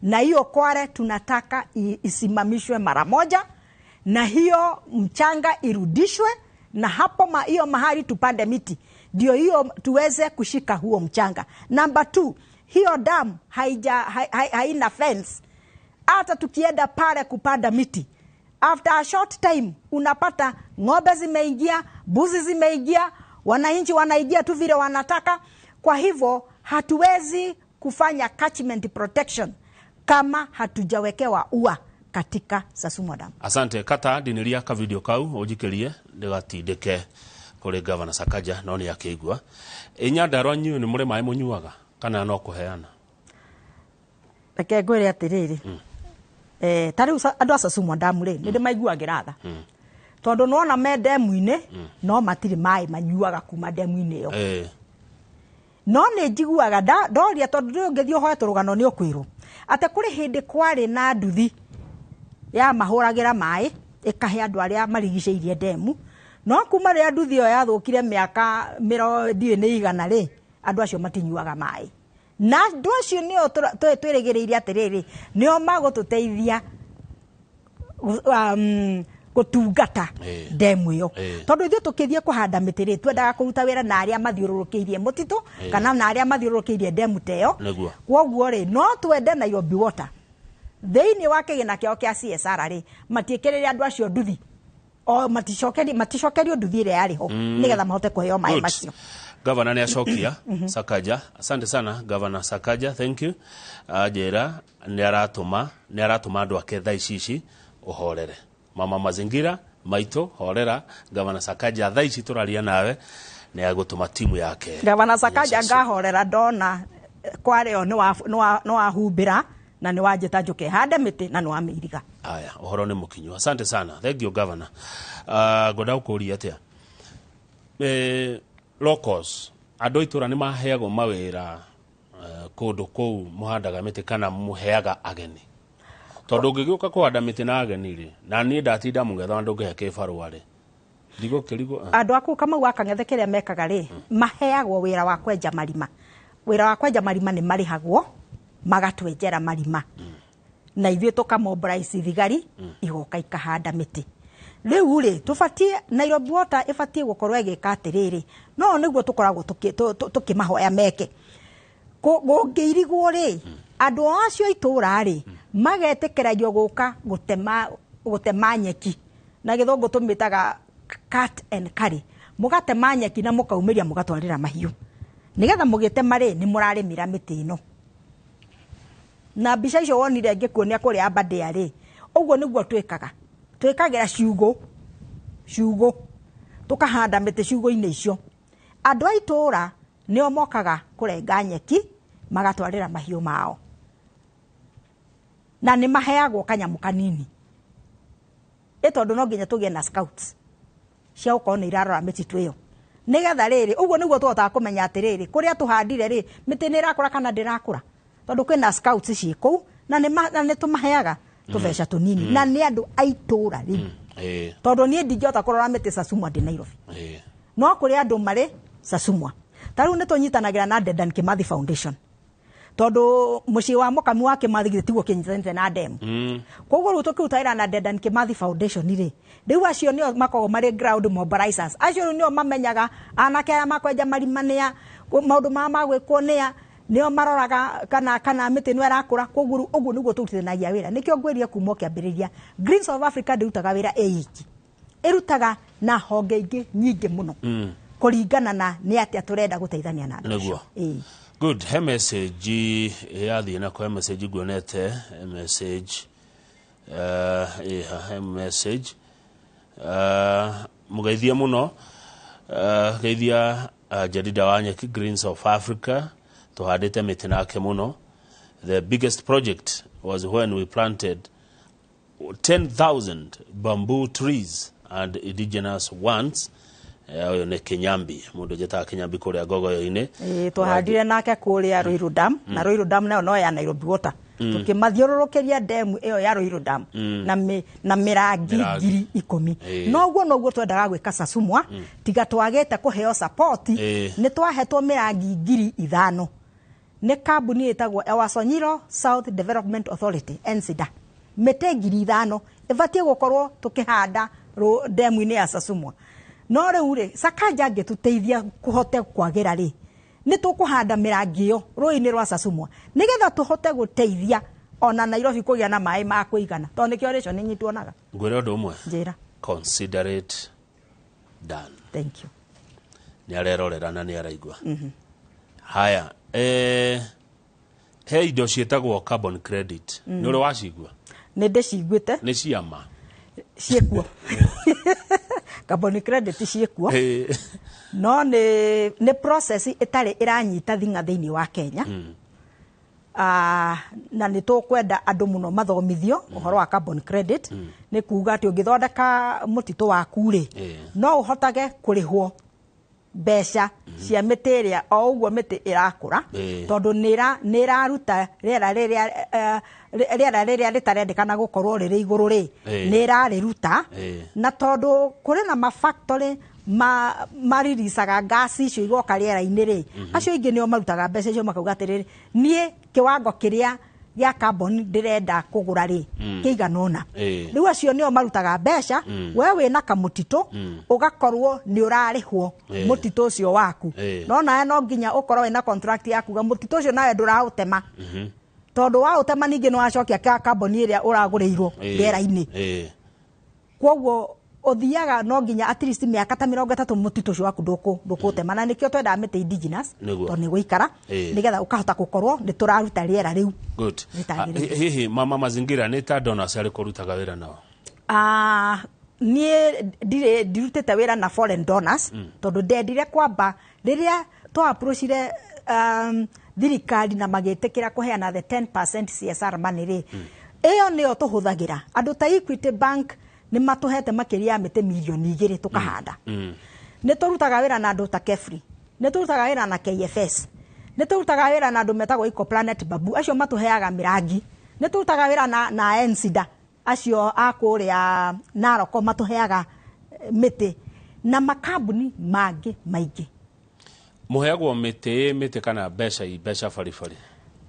na hiyo kware tunataka isimamishwe mara moja, na hiyo mchanga irudishwe, na hapo hiyo mahali tupande miti ndio hiyo tuweze kushika huo mchanga. Number two, hiyo dam haina fence. Hata tukienda pale kupanda miti, after a short time unapata ng'ombe zimeingia, mbuzi zimeingia, wananchi wanaingia tu vile wanataka. Kwa hivyo hatuwezi kufanya catchment protection kama hatujawekewa ua katika Sasumwa Dam. Asante. Kata ndiniria ka video kau ũnjikĩrie ndĩgatindĩke kũrĩ Gavana Sakaja, no nĩ akĩigua. Ĩ Nyandarua inyuĩ nĩ mũrĩ maĩ mũnyuaga kana no kũheana? Reke ngwĩre atĩrĩrĩ, ta rĩu andũ a Sasumwa Dam rĩ, nĩ ndĩmaiguagĩra tha, tondũ nĩwona me ndemu-inĩ no matirĩ maĩ manyuaga kuma ndemu-inĩ ĩyo. No nĩ njiguaga ndoria, tondũ rĩu ũngĩthiĩ ũhoe tũrũgano nĩ ũkwĩrwo atĩ kũrĩ hĩndĩ kwarĩ na nduthi ya mahũragĩra maĩ ĩkahe andũ arĩa marigicĩirie ndemu, no kuma rĩrĩa nduthi ĩyo yathũkire mĩaka mĩro ndiũĩ nĩ igana rĩ, andũ acio matinyuaga maĩ. Na andũ acio nĩo twĩrĩgĩrĩire atĩrĩrĩ, nĩo magũtũteithia gũtungata ndemu ĩyo, tondũ ithuĩ tũkĩthiĩ kũhanda mĩtĩ rĩ, twendaga kũruta wĩra na arĩa mathiũrũrũkĩirie mũtitũ kana na arĩa mathiũrũrũkĩirie ndemu ta ĩyo. Kwoguo rĩ, no twende Nairobi Water thĩinĩ wa kĩgĩna kĩao kĩa CSR rĩ, matiĩkĩrĩre andũ acio nduthi, o maticokerio nduthi ĩrĩa yarĩ ho, nĩgetha mahote kũheo maĩ macio. Gavana nĩ acokia. Sakaja, asante sana Gavana Sakaja, thank you. Anjĩra nĩ aratũma andũ ake thaa ici ici. Ũhorere mama mazingira maitũ, horera. Gavana Sakaja thaa ici tũraria nawe nĩ agũtũma timu yake. Gavana Sakaja, ngahorera ndona kware ĩyo nĩ wahumbĩra na nĩ wanjĩta njũke hande mĩtĩ na nĩ wamĩiriga. Aya, ũhoro nĩ mũkinyu. Asante sana, thank you Governor. Ngwenda gũkũria atĩa, locals, andũ a itũra nĩ maheagwo mawĩra kũndũ kũu mũhandaga mĩtĩ kana mũheaga ageni? Tondũ ũngĩgĩũka kũhanda mĩtĩ na ageni rĩ, na niĩ ndatinda mũgetha na ndũngĩhe kĩbarũa rĩ, Ndigũkĩrigwo. Andũ a kũu Kamau wa Kang'ethe kĩrĩa mekaga rĩ, maheagwo wĩra wa kwenja marima. Wĩra wa kwenja marima nĩ marĩhagwo magatwenjera marima, na ithuĩ tũkamobilize thigari igoka ikahanda mĩtĩ. Rĩu rĩ, tũbatiĩ, Nairobi Water ĩbatiĩ gũkorwo ĩgĩka atĩrĩrĩ, no nĩguo tũkoragwo tũkĩmahoya meke. Gũngĩirigwo rĩ, andũ acio a itũũra rĩ, magetĩkĩragio gũka gũtema nyeki, na gĩthũngũ tũmĩtaga cut and carry. Mũgatema nyeki na mũkaumĩria mũgatwarĩra mahiũ, nĩgetha mũgĩtema rĩ, nĩ mũrarĩmĩra mĩtĩ ĩno. Na mbica icio wonire ngĩkuonia kũrĩa Aberdare rĩ, ũguo nĩguo twĩkaga. Twĩkagĩra ciugũ, tũkahanda mĩtĩ ciugũ-inĩ icio. Andũ a itũũra nĩo mokaga kũrenga nyeki magatwarĩra mahiũ mao, na nĩ maheagwo kanyamũ kanini, ĩ tondũ no nginya tũgĩe na scouts cia gũkorwo nĩ irarora mĩtitũ ĩyo, nĩgetha rĩrĩ, ũguo nĩguo tũhotaga kũmenya atĩrĩrĩ, kũrĩa tũhandire rĩ, mĩtĩ nĩ ĩrakũra kana ndĩrakũra, tondũ kwĩna scouts ciĩ kũu, na nĩ tũmaheaga tũbeca tũnini, na nĩ andũ a itũũra rĩu, tondũ niĩ ndingĩhota kũrora mĩtĩ Sasumwa ndĩ Nairobi, no kũrĩ andũ marĩ Sasumwa. Ta rĩu nĩ tũnyitanagĩra na Dedan Kimathi Foundation, tondũ mũciĩ wa mũkami wa Kimathi githĩ tiguo kĩnyitanĩte na demu. Koguo rĩu tũkĩruta wĩra na Dedan Kimathi Foundation rĩ, rĩu acio nĩo makoragwo marĩ ground mobilizers. Acio rĩu nĩo mamenyaga anake arĩa makwenja marima nĩa, maũndũ maya magwĩkwo nĩa, nĩo maroraga kana mĩtĩ ĩno ĩrakũra. Koguo rĩu ũguo nĩguo tũrutithanagia wĩra. Nĩkĩo ngwĩrire kuma kĩambĩrĩria, Greens of Africa ndĩrutaga wĩra ĩ iki, ĩrutaga na honge ingĩ nyingĩ mũno, kũringana na nĩ atĩa tũrenda gũteithania na andũ acio. Nĩguo. Good. He message yathiĩ nako, he message nguonete, he message he message mũgeithia mũno, geithia Jadida wa Nyeki, Greens of Africa, tũhandĩte mĩtĩ nake mũno. The biggest project was when we planted 10,000 bamboo trees and indigenous ones. Ũyũ nĩ Kinyambi, mũndũ njĩtaga Kinyambi kũrĩa Ngogoyo-inĩ. Twahandire nake kũrĩa Ruiru Dam, na Ruiru Dam nayo no ya Nairobi Water. Tũkĩmathiũrũrũkĩria demu ĩyo ya Ruiru Dam na mĩrangi 10,000. Noguo noguo twendaga gwĩka Sasumwa, tiga twagĩte kũheo support, nĩ twahetwo mĩrangi 5,000 nĩ kambuni ĩtagwo Ewasonyiro South Development Authority, NCDA. Mĩtĩ 5,000 ĩbatiĩ gũkorwo tũkĩhanda demu-inĩ ya Sasumwa. No rĩu rĩ, Sakaja angĩtũteithia kũhote kwagĩra rĩ, nĩ tũkũhanda mĩrangi ĩyo rũĩ-inĩ rwa Sasumwa, nĩgetha tũhote gũteithia ona Nairobi kũgĩa na maĩ ma kũigana, tondũ nĩkĩo ration nyingĩ tuonaga. Ngwĩre ũndũ ũmwe. Njĩra. Consider it done. Thank you. Nĩ arerorera na nĩ araigua. Haya, he indo ciĩtagwo carbon credit. Nĩ ũrĩ wacigua? Nĩ ndĩciguĩte. Nĩ ciama? Ciĩkuo. Carbon credit ciĩkuo. No nĩ process ĩtarĩ ĩranyita thing'a thĩinĩ wa Kenya. Na nĩ tũkwenda andũ mũno mathomithio ũhoro wa carbon credit. Nĩ kuga atĩ ũngĩthondeka mũtitũ waku rĩ, no ũhotage kũrĩhwo mbeca cia mĩtĩ ĩrĩa o ũguo mĩtĩ ĩrakũra, tondũ nĩ ĩraruta rĩera rĩrĩa rĩtarendekana gũkorwo rĩrĩ igũrũ rĩ, nĩ ĩrarĩruta. Na tondũ kũrĩ na mafactory mariricaga ngasi icio igoka rĩera-inĩ rĩ, acio aingĩ nĩo marutaga mbeca icio, makauga atĩrĩrĩ, niĩ kĩwango kĩrĩa gĩa carbon ndĩrenda kũgũra rĩ, kĩigana ũna. Rĩu acio nĩo marutaga mbeca, we wĩna kamũtitũ, ũgakorwo nĩ ũrarĩhwo mũtitũ ũcio waku. No nawe no nginya ũkorwo wĩna contract ya kuga mũtitũ ũcio nawe ndũraũtema, tondũ waũtema ningĩ nĩ wacokia carbon ĩrĩa ũragũrĩirwo rĩera-inĩ. Koguo ũthiaga no nginya at least mĩaka ta 30 mũtitũ ũcio waku ndũkũtema, na nĩkĩo twendaga mĩtĩ indigenous, tondũ nĩ gũikara, nĩgetha ũkahota gũkorwo nĩ tũraruta rĩera rĩu. Good. Hihi mama mazingira nĩ ta donors arĩkũ ũrutaga wĩra nao? Niĩ ndirutĩte wĩra na foreign donors, tondũ ndendire kwamba rĩrĩa twa approachire thirikari na magĩtĩkĩra kũheana the 10% CSR money rĩ, ĩyo nĩyo tũhũthagĩra. Andũ ta Equity Bank nĩ matũhete makĩria ya mĩtĩ 2 million tũkahanda. Nĩ tũrutaga wĩra na andũ ta Kefri, nĩ tũrutaga wĩra na KFS, nĩ tũrutaga wĩra na andũ metagwo Ecoplanet Babu, acio matũheaga mĩrangi. Nĩ tũrutaga wĩra na NCDA, acio a kũrĩa Narok matũheaga mĩtĩ. Na makambuni mangĩ maingĩ. Mũheagwo mĩtĩ mĩtĩ kana mbeca mbeca baribari?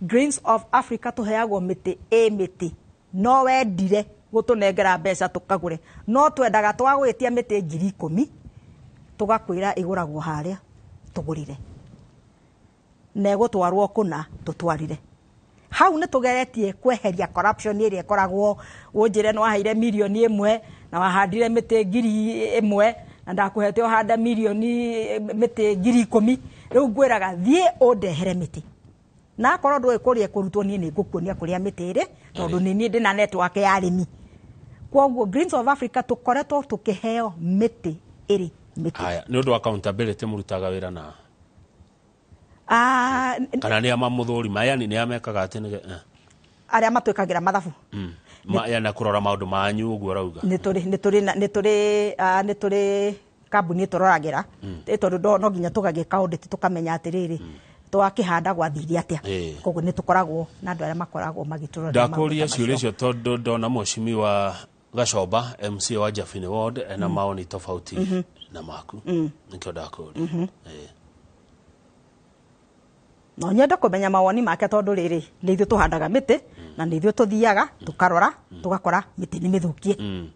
Greens of Africa tũheagwo mĩtĩ ĩ mĩtĩ, no wendire gũtũnengera mbeca tũkagũre, no twendaga twagwĩtia mĩtĩ 10,000 tũgakwĩra ĩgũragwo harĩa tũgũrire na ĩgũtwarwo kũna tũtwarire hau. Nĩ tũgeretie kweheria corruption ĩrĩa ĩkoragwo ũnjĩre nĩ waheire 1 million na wahandire mĩtĩ 1,000 na ndakũhete ũhande mirioni mĩtĩ 10,000. Rĩu ngwĩraga thiĩ ũndehere mĩtĩ, na akorwo ndũĩ kũrĩa ĩkũrutwo, niĩ nĩ ngũkuonia kũrĩa mĩtĩ ĩrĩ, tondũ nĩ niĩ ndĩna network ya arĩmi. Koguo Greens of Africa tũkoretwo tũkĩheo mĩtĩ ĩrĩ mĩtĩ. Haya, nĩ ũndũ wa accountability, mũrutaga wĩra na Ah, kana nĩ amamũthũrima, yani nĩ amekaga atĩ nĩ arĩa matwĩkagĩra mathabu. Ya na kũrora maũndũ manyu ũguo ũrauga. Nĩ tũrĩ nĩ tũrĩ na- nĩ tũrĩ ah, nĩ tũrĩ kambuni ĩtũroragĩra, tondũ no nginya tũgagĩka audit tũkamenya atĩrĩrĩ, twakĩhanda gwathire atĩa. Koguo nĩ tũkoragwo na andũ arĩa makoragwo magĩtũrorera maũndũ Ndakũria ta ciũria macio. icio tondũ ndona mheshimiwa Gacomba, MCA wa Jafini Ward, ena maoni tofauti na maku, nĩkĩo ndakũria. No nyende kũmenya mawoni make, tondũ rĩrĩ nĩ ithuĩ tũhandaga mĩtĩ na nĩ ithuĩ tũthiaga tũkarora tũgakora mĩtĩ nĩ mĩthũkie.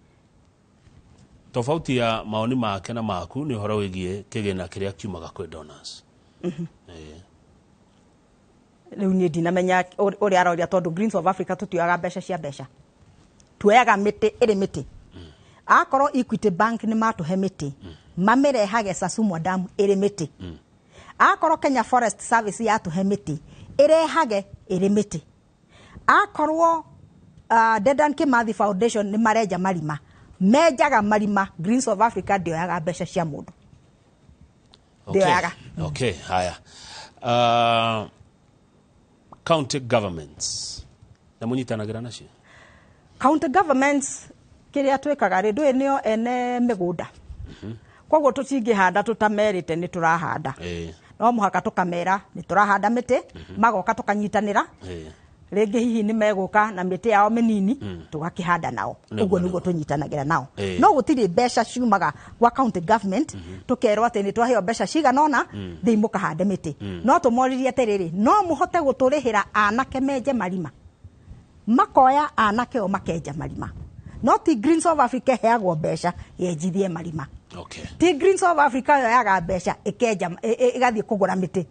Tofauti ya maoni make na maku nĩ ũhoro wĩgiĩ kĩgĩna kĩrĩa kiumaga kwĩ donors. Rĩu niĩ ndinamenya ũrĩa aroria, tondũ Greens of Africa tũtioyaga mbeca cia mbeca, tuoyaga mĩtĩ ĩrĩ mĩtĩ. Akorwo Equity Bank nĩ matũhe mĩtĩ, mamĩrehage Sasumwa Dam ĩrĩ mĩtĩ. Akorwo Kenya Forest Service yatũhe mĩtĩ, ĩrehage ĩrĩ mĩtĩ. Akorwo Dedan Kimathi Foundation nĩ marenja marima, menjaga marima. Greens of Africa ndĩoyaga mbeca cia mũndũ, ndĩoyaga. Okay, haya, county governments na mũnyitanagĩra nacio? County governments, kĩrĩa twĩkaga rĩ, ndũĩ nĩo ene mĩgũnda, koguo tũtingĩhanda tũtamerĩte nĩ tũrahanda. No mũhaka tũkamera nĩ tũrahanda mĩtĩ, magoka tũkanyitanĩra. Rĩngĩ hihi nĩ megũka na mĩtĩ yao mĩnini, tũgakĩhanda nao. Ũguo nĩguo tũnyitanagĩra nao. No gũtirĩ mbeca ciumaga gwa county government tũkerwo atĩ nĩ twaheo mbeca cigana ũna, thĩi mũkahande mĩtĩ. No tũmoririe atĩrĩrĩ, no mũhote gũtũrĩhĩra anake menje marima? Makoya anake o makenja marima, no ti Greens of Africa ĩheagwo mbeca yenjithie marima. Ti Greens of Africa yoyaga mbeca ĩkenja ĩgathiĩ kũgũra mĩtĩ.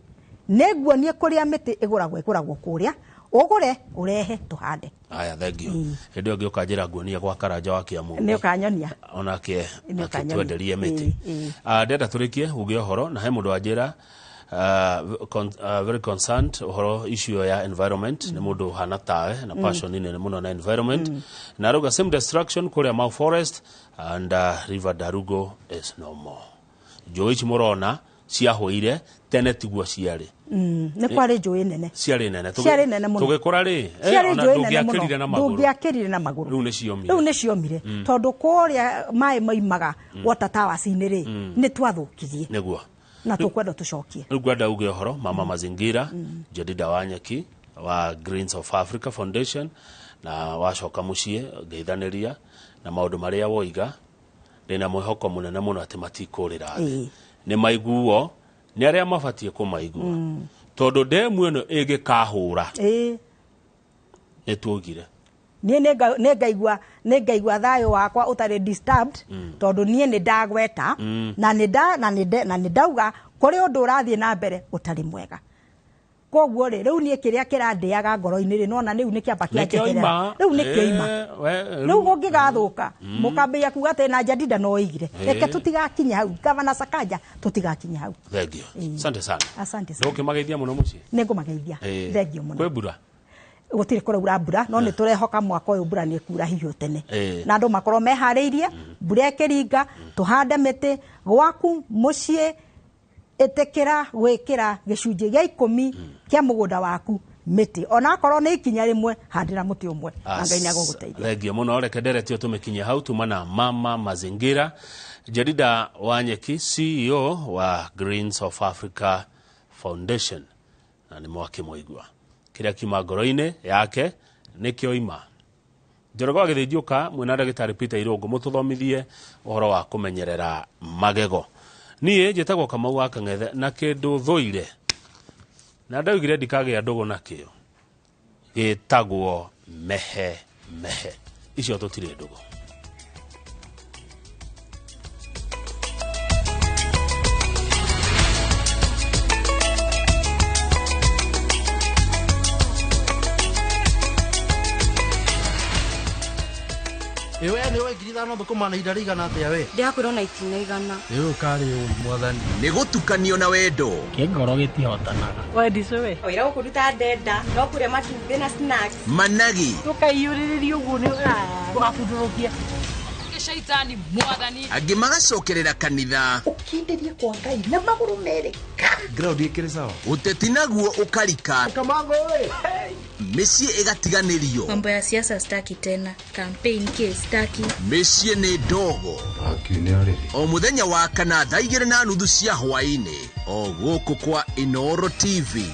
Nĩ nguonie kũrĩa mĩtĩ ĩgũragwo, ĩgũragwo kũrĩa ũgũre ũrehe tũhande. Haya, thank you. Hĩndĩ ĩyo ngĩũka njĩra nguonia gwa Karanja wa Kĩamũ. Nĩ ũkanyonia. Onake Nĩ ũkanyonia. akĩtwenderie mĩtĩ. Ĩĩ. Ah, ndenda tũrĩkie uge ũhoro na he mũndũ wanjĩra very concerned ũhoro issue ya environment. Nĩ mũndũ ũhana tawe na passion nene mũno na environment, na arauga same destruction kũrĩa Mau Forest and River Darugo is no more. Njũĩ ici mũrona ciahũire tene tiguo ciarĩ. Nĩ kwarĩ njũĩ nene. Ciarĩ nene. Ciarĩ nene mũno. Tũgĩkũra rĩ, Ciarĩ ona njũĩ nene mũno. ndũngĩakĩrire na magũrũ. Ndũngĩakĩrire na magũrũ. Rĩu nĩ ciomire. Rĩu nĩ ciomire, tondũ kũrĩa maĩ maimaga water towers-inĩ rĩ, nĩ twathũkirie. Nĩguo. Na tũkwenda tũcokie. Rĩu ngwenda uge ũhoro mama mazingira, Jedida Wanyeki wa Greens of Africa Foundation, na wacoka mũciĩ ngeithanĩria na maũndũ marĩa woiga, ndĩna mwĩhoko mũnene mũno atĩ matikũrĩra thĩ. Nĩ maiguo nĩ arĩa mabatiĩ kũmaigua, tondũ ndemu ĩno ĩngĩkahũra, nĩ tuogire. Niĩ nĩ ngaigua thayũ wakwa ũtarĩ disturbed, tondũ niĩ nĩ ndagweta na nĩ nda na nĩ nde- na nĩ ndauga kũrĩ ũndũ ũrathiĩ na mbere ũtarĩ mwega. Koguo rĩ, rĩu niĩ kĩrĩa kĩrandĩaga ngoro-inĩ rĩ, nona rĩu nĩ kĩamba kĩanjeherera. Rĩu nĩkĩoima. Rĩu kũngĩgathũka, mũkambĩia kuga atĩ na Jadida no oigire. Reke tũtigakinye hau, Gavana Sakaja, tũtigakinye hau. Thank you, asante sana. Asante sana. Ndũkĩmageithia mũno mũciĩ. Nĩ ngũmageithia. Thank you mũno. Kwĩ mbura? Gũtirĩ kũraura mbura, no nĩ tũrehoka mwaka ũyũ mbura nĩ ĩkura hihi tene, na andũ makorwo meharĩirie mbura ĩkĩringa, tũhande mĩtĩ gwaku mũciĩ. Ĩtĩkĩra gwĩkĩra gĩcunjĩ gĩa 10 kĩa mũgũnda waku mĩtĩ, onakorwo nĩ ikinya rĩmwe, handĩra mũtĩ ũmwe na Ngai nĩ agũgũteithia. Thengio mũno. Reke nderetio tũmĩkinyie hau. Tuma na mama mazingira, Jedida Wanyeki, CEO wa Greens of Africa Foundation, na nĩ mwakĩmũigua kĩrĩa kiuma ngoro-inĩ yake nĩkĩo ima. Njoroge wa Gĩthĩnjũka mwĩna ndagĩtarĩ Peter Irũngũ mũtũthomithie ũhoro wa kũmenyerera magego. Niĩ njĩtagwo Kamau wa Kang'ethe na kĩndũ thũire na ndaugire ndikagĩa ndũgũ nakĩo gĩtagwo mehe mehe. Icio tũtirĩ ndũgũ. Ĩwe nĩ we 5,000 thũkũma na ihinda rĩigana atĩa we? Ndĩrakwĩrwo na itina 100. Ĩĩ ũkarĩ ũi mwathani. Nĩ gũtukanio na wendo. Kĩngoro gĩtihotanaga. Wendi we. Wĩra gũkũruta ndenda no kũrĩa matumbĩ na snacks. Managi. Tũkaiyũrĩrĩria ũguo nĩ ũgabundũrũkia. Shaitani mwathani. Angĩ magacokerera kanitha. Ũkindĩrie kwa Ngai na magũrũ merĩ. Ground ĩkĩrĩ sawa. Ũteti naguo ũkarika. Kamango ĩ. Mĩciĩ ĩgatiganĩrio. Mambo ya siasa staki tena. Campaign ke staki. Mĩciĩ nĩ ndogo. O mũthenya wa kana thaa 2:30 cia hwaĩ-inĩ. O gũkũ kwa Inooro TV.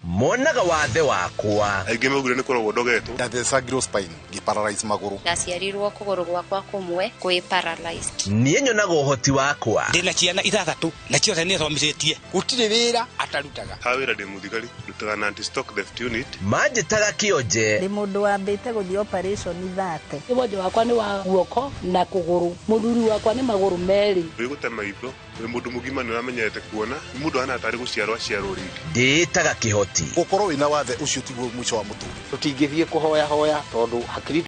Monaga wathe wakwa. Aingĩ maugire nĩ kũrogwo ndogetwo. Ndathecangirwo spine ngĩparalyze magũrũ. Ndaciarirwo kũgũrũ gwakwa kũmwe kwĩ paralyzed. Niĩ nyonaga ũhoti wakwa. Ndĩna ciana 6 na ciothe nĩ thomithĩtie. Gũtirĩ wĩra atarutaga. Ha wĩra ndĩ mũthigari, ndutaga na anti-stock theft unit. Manjĩtaga kĩonje. Ndĩ mũndũ wambĩte gũthiĩ operation 30. Wonje wakwa nĩ wa guoko na kũgũrũ. Mũthuri wakwa nĩ magũrũ merĩ. Wĩ gũte maitho, wĩ mũndũ mũgima nĩ ũramenyete kuona, nĩ mũndũ ahana tarĩ gũciarwo aciarwo rĩngĩ. Ndĩĩtaga kĩhoti. Gũkorwo wĩna wathe ũcio tiguo mũico wa mũtũrĩre. Tũtingĩthiĩ kũhoya hoya tondũ hakiri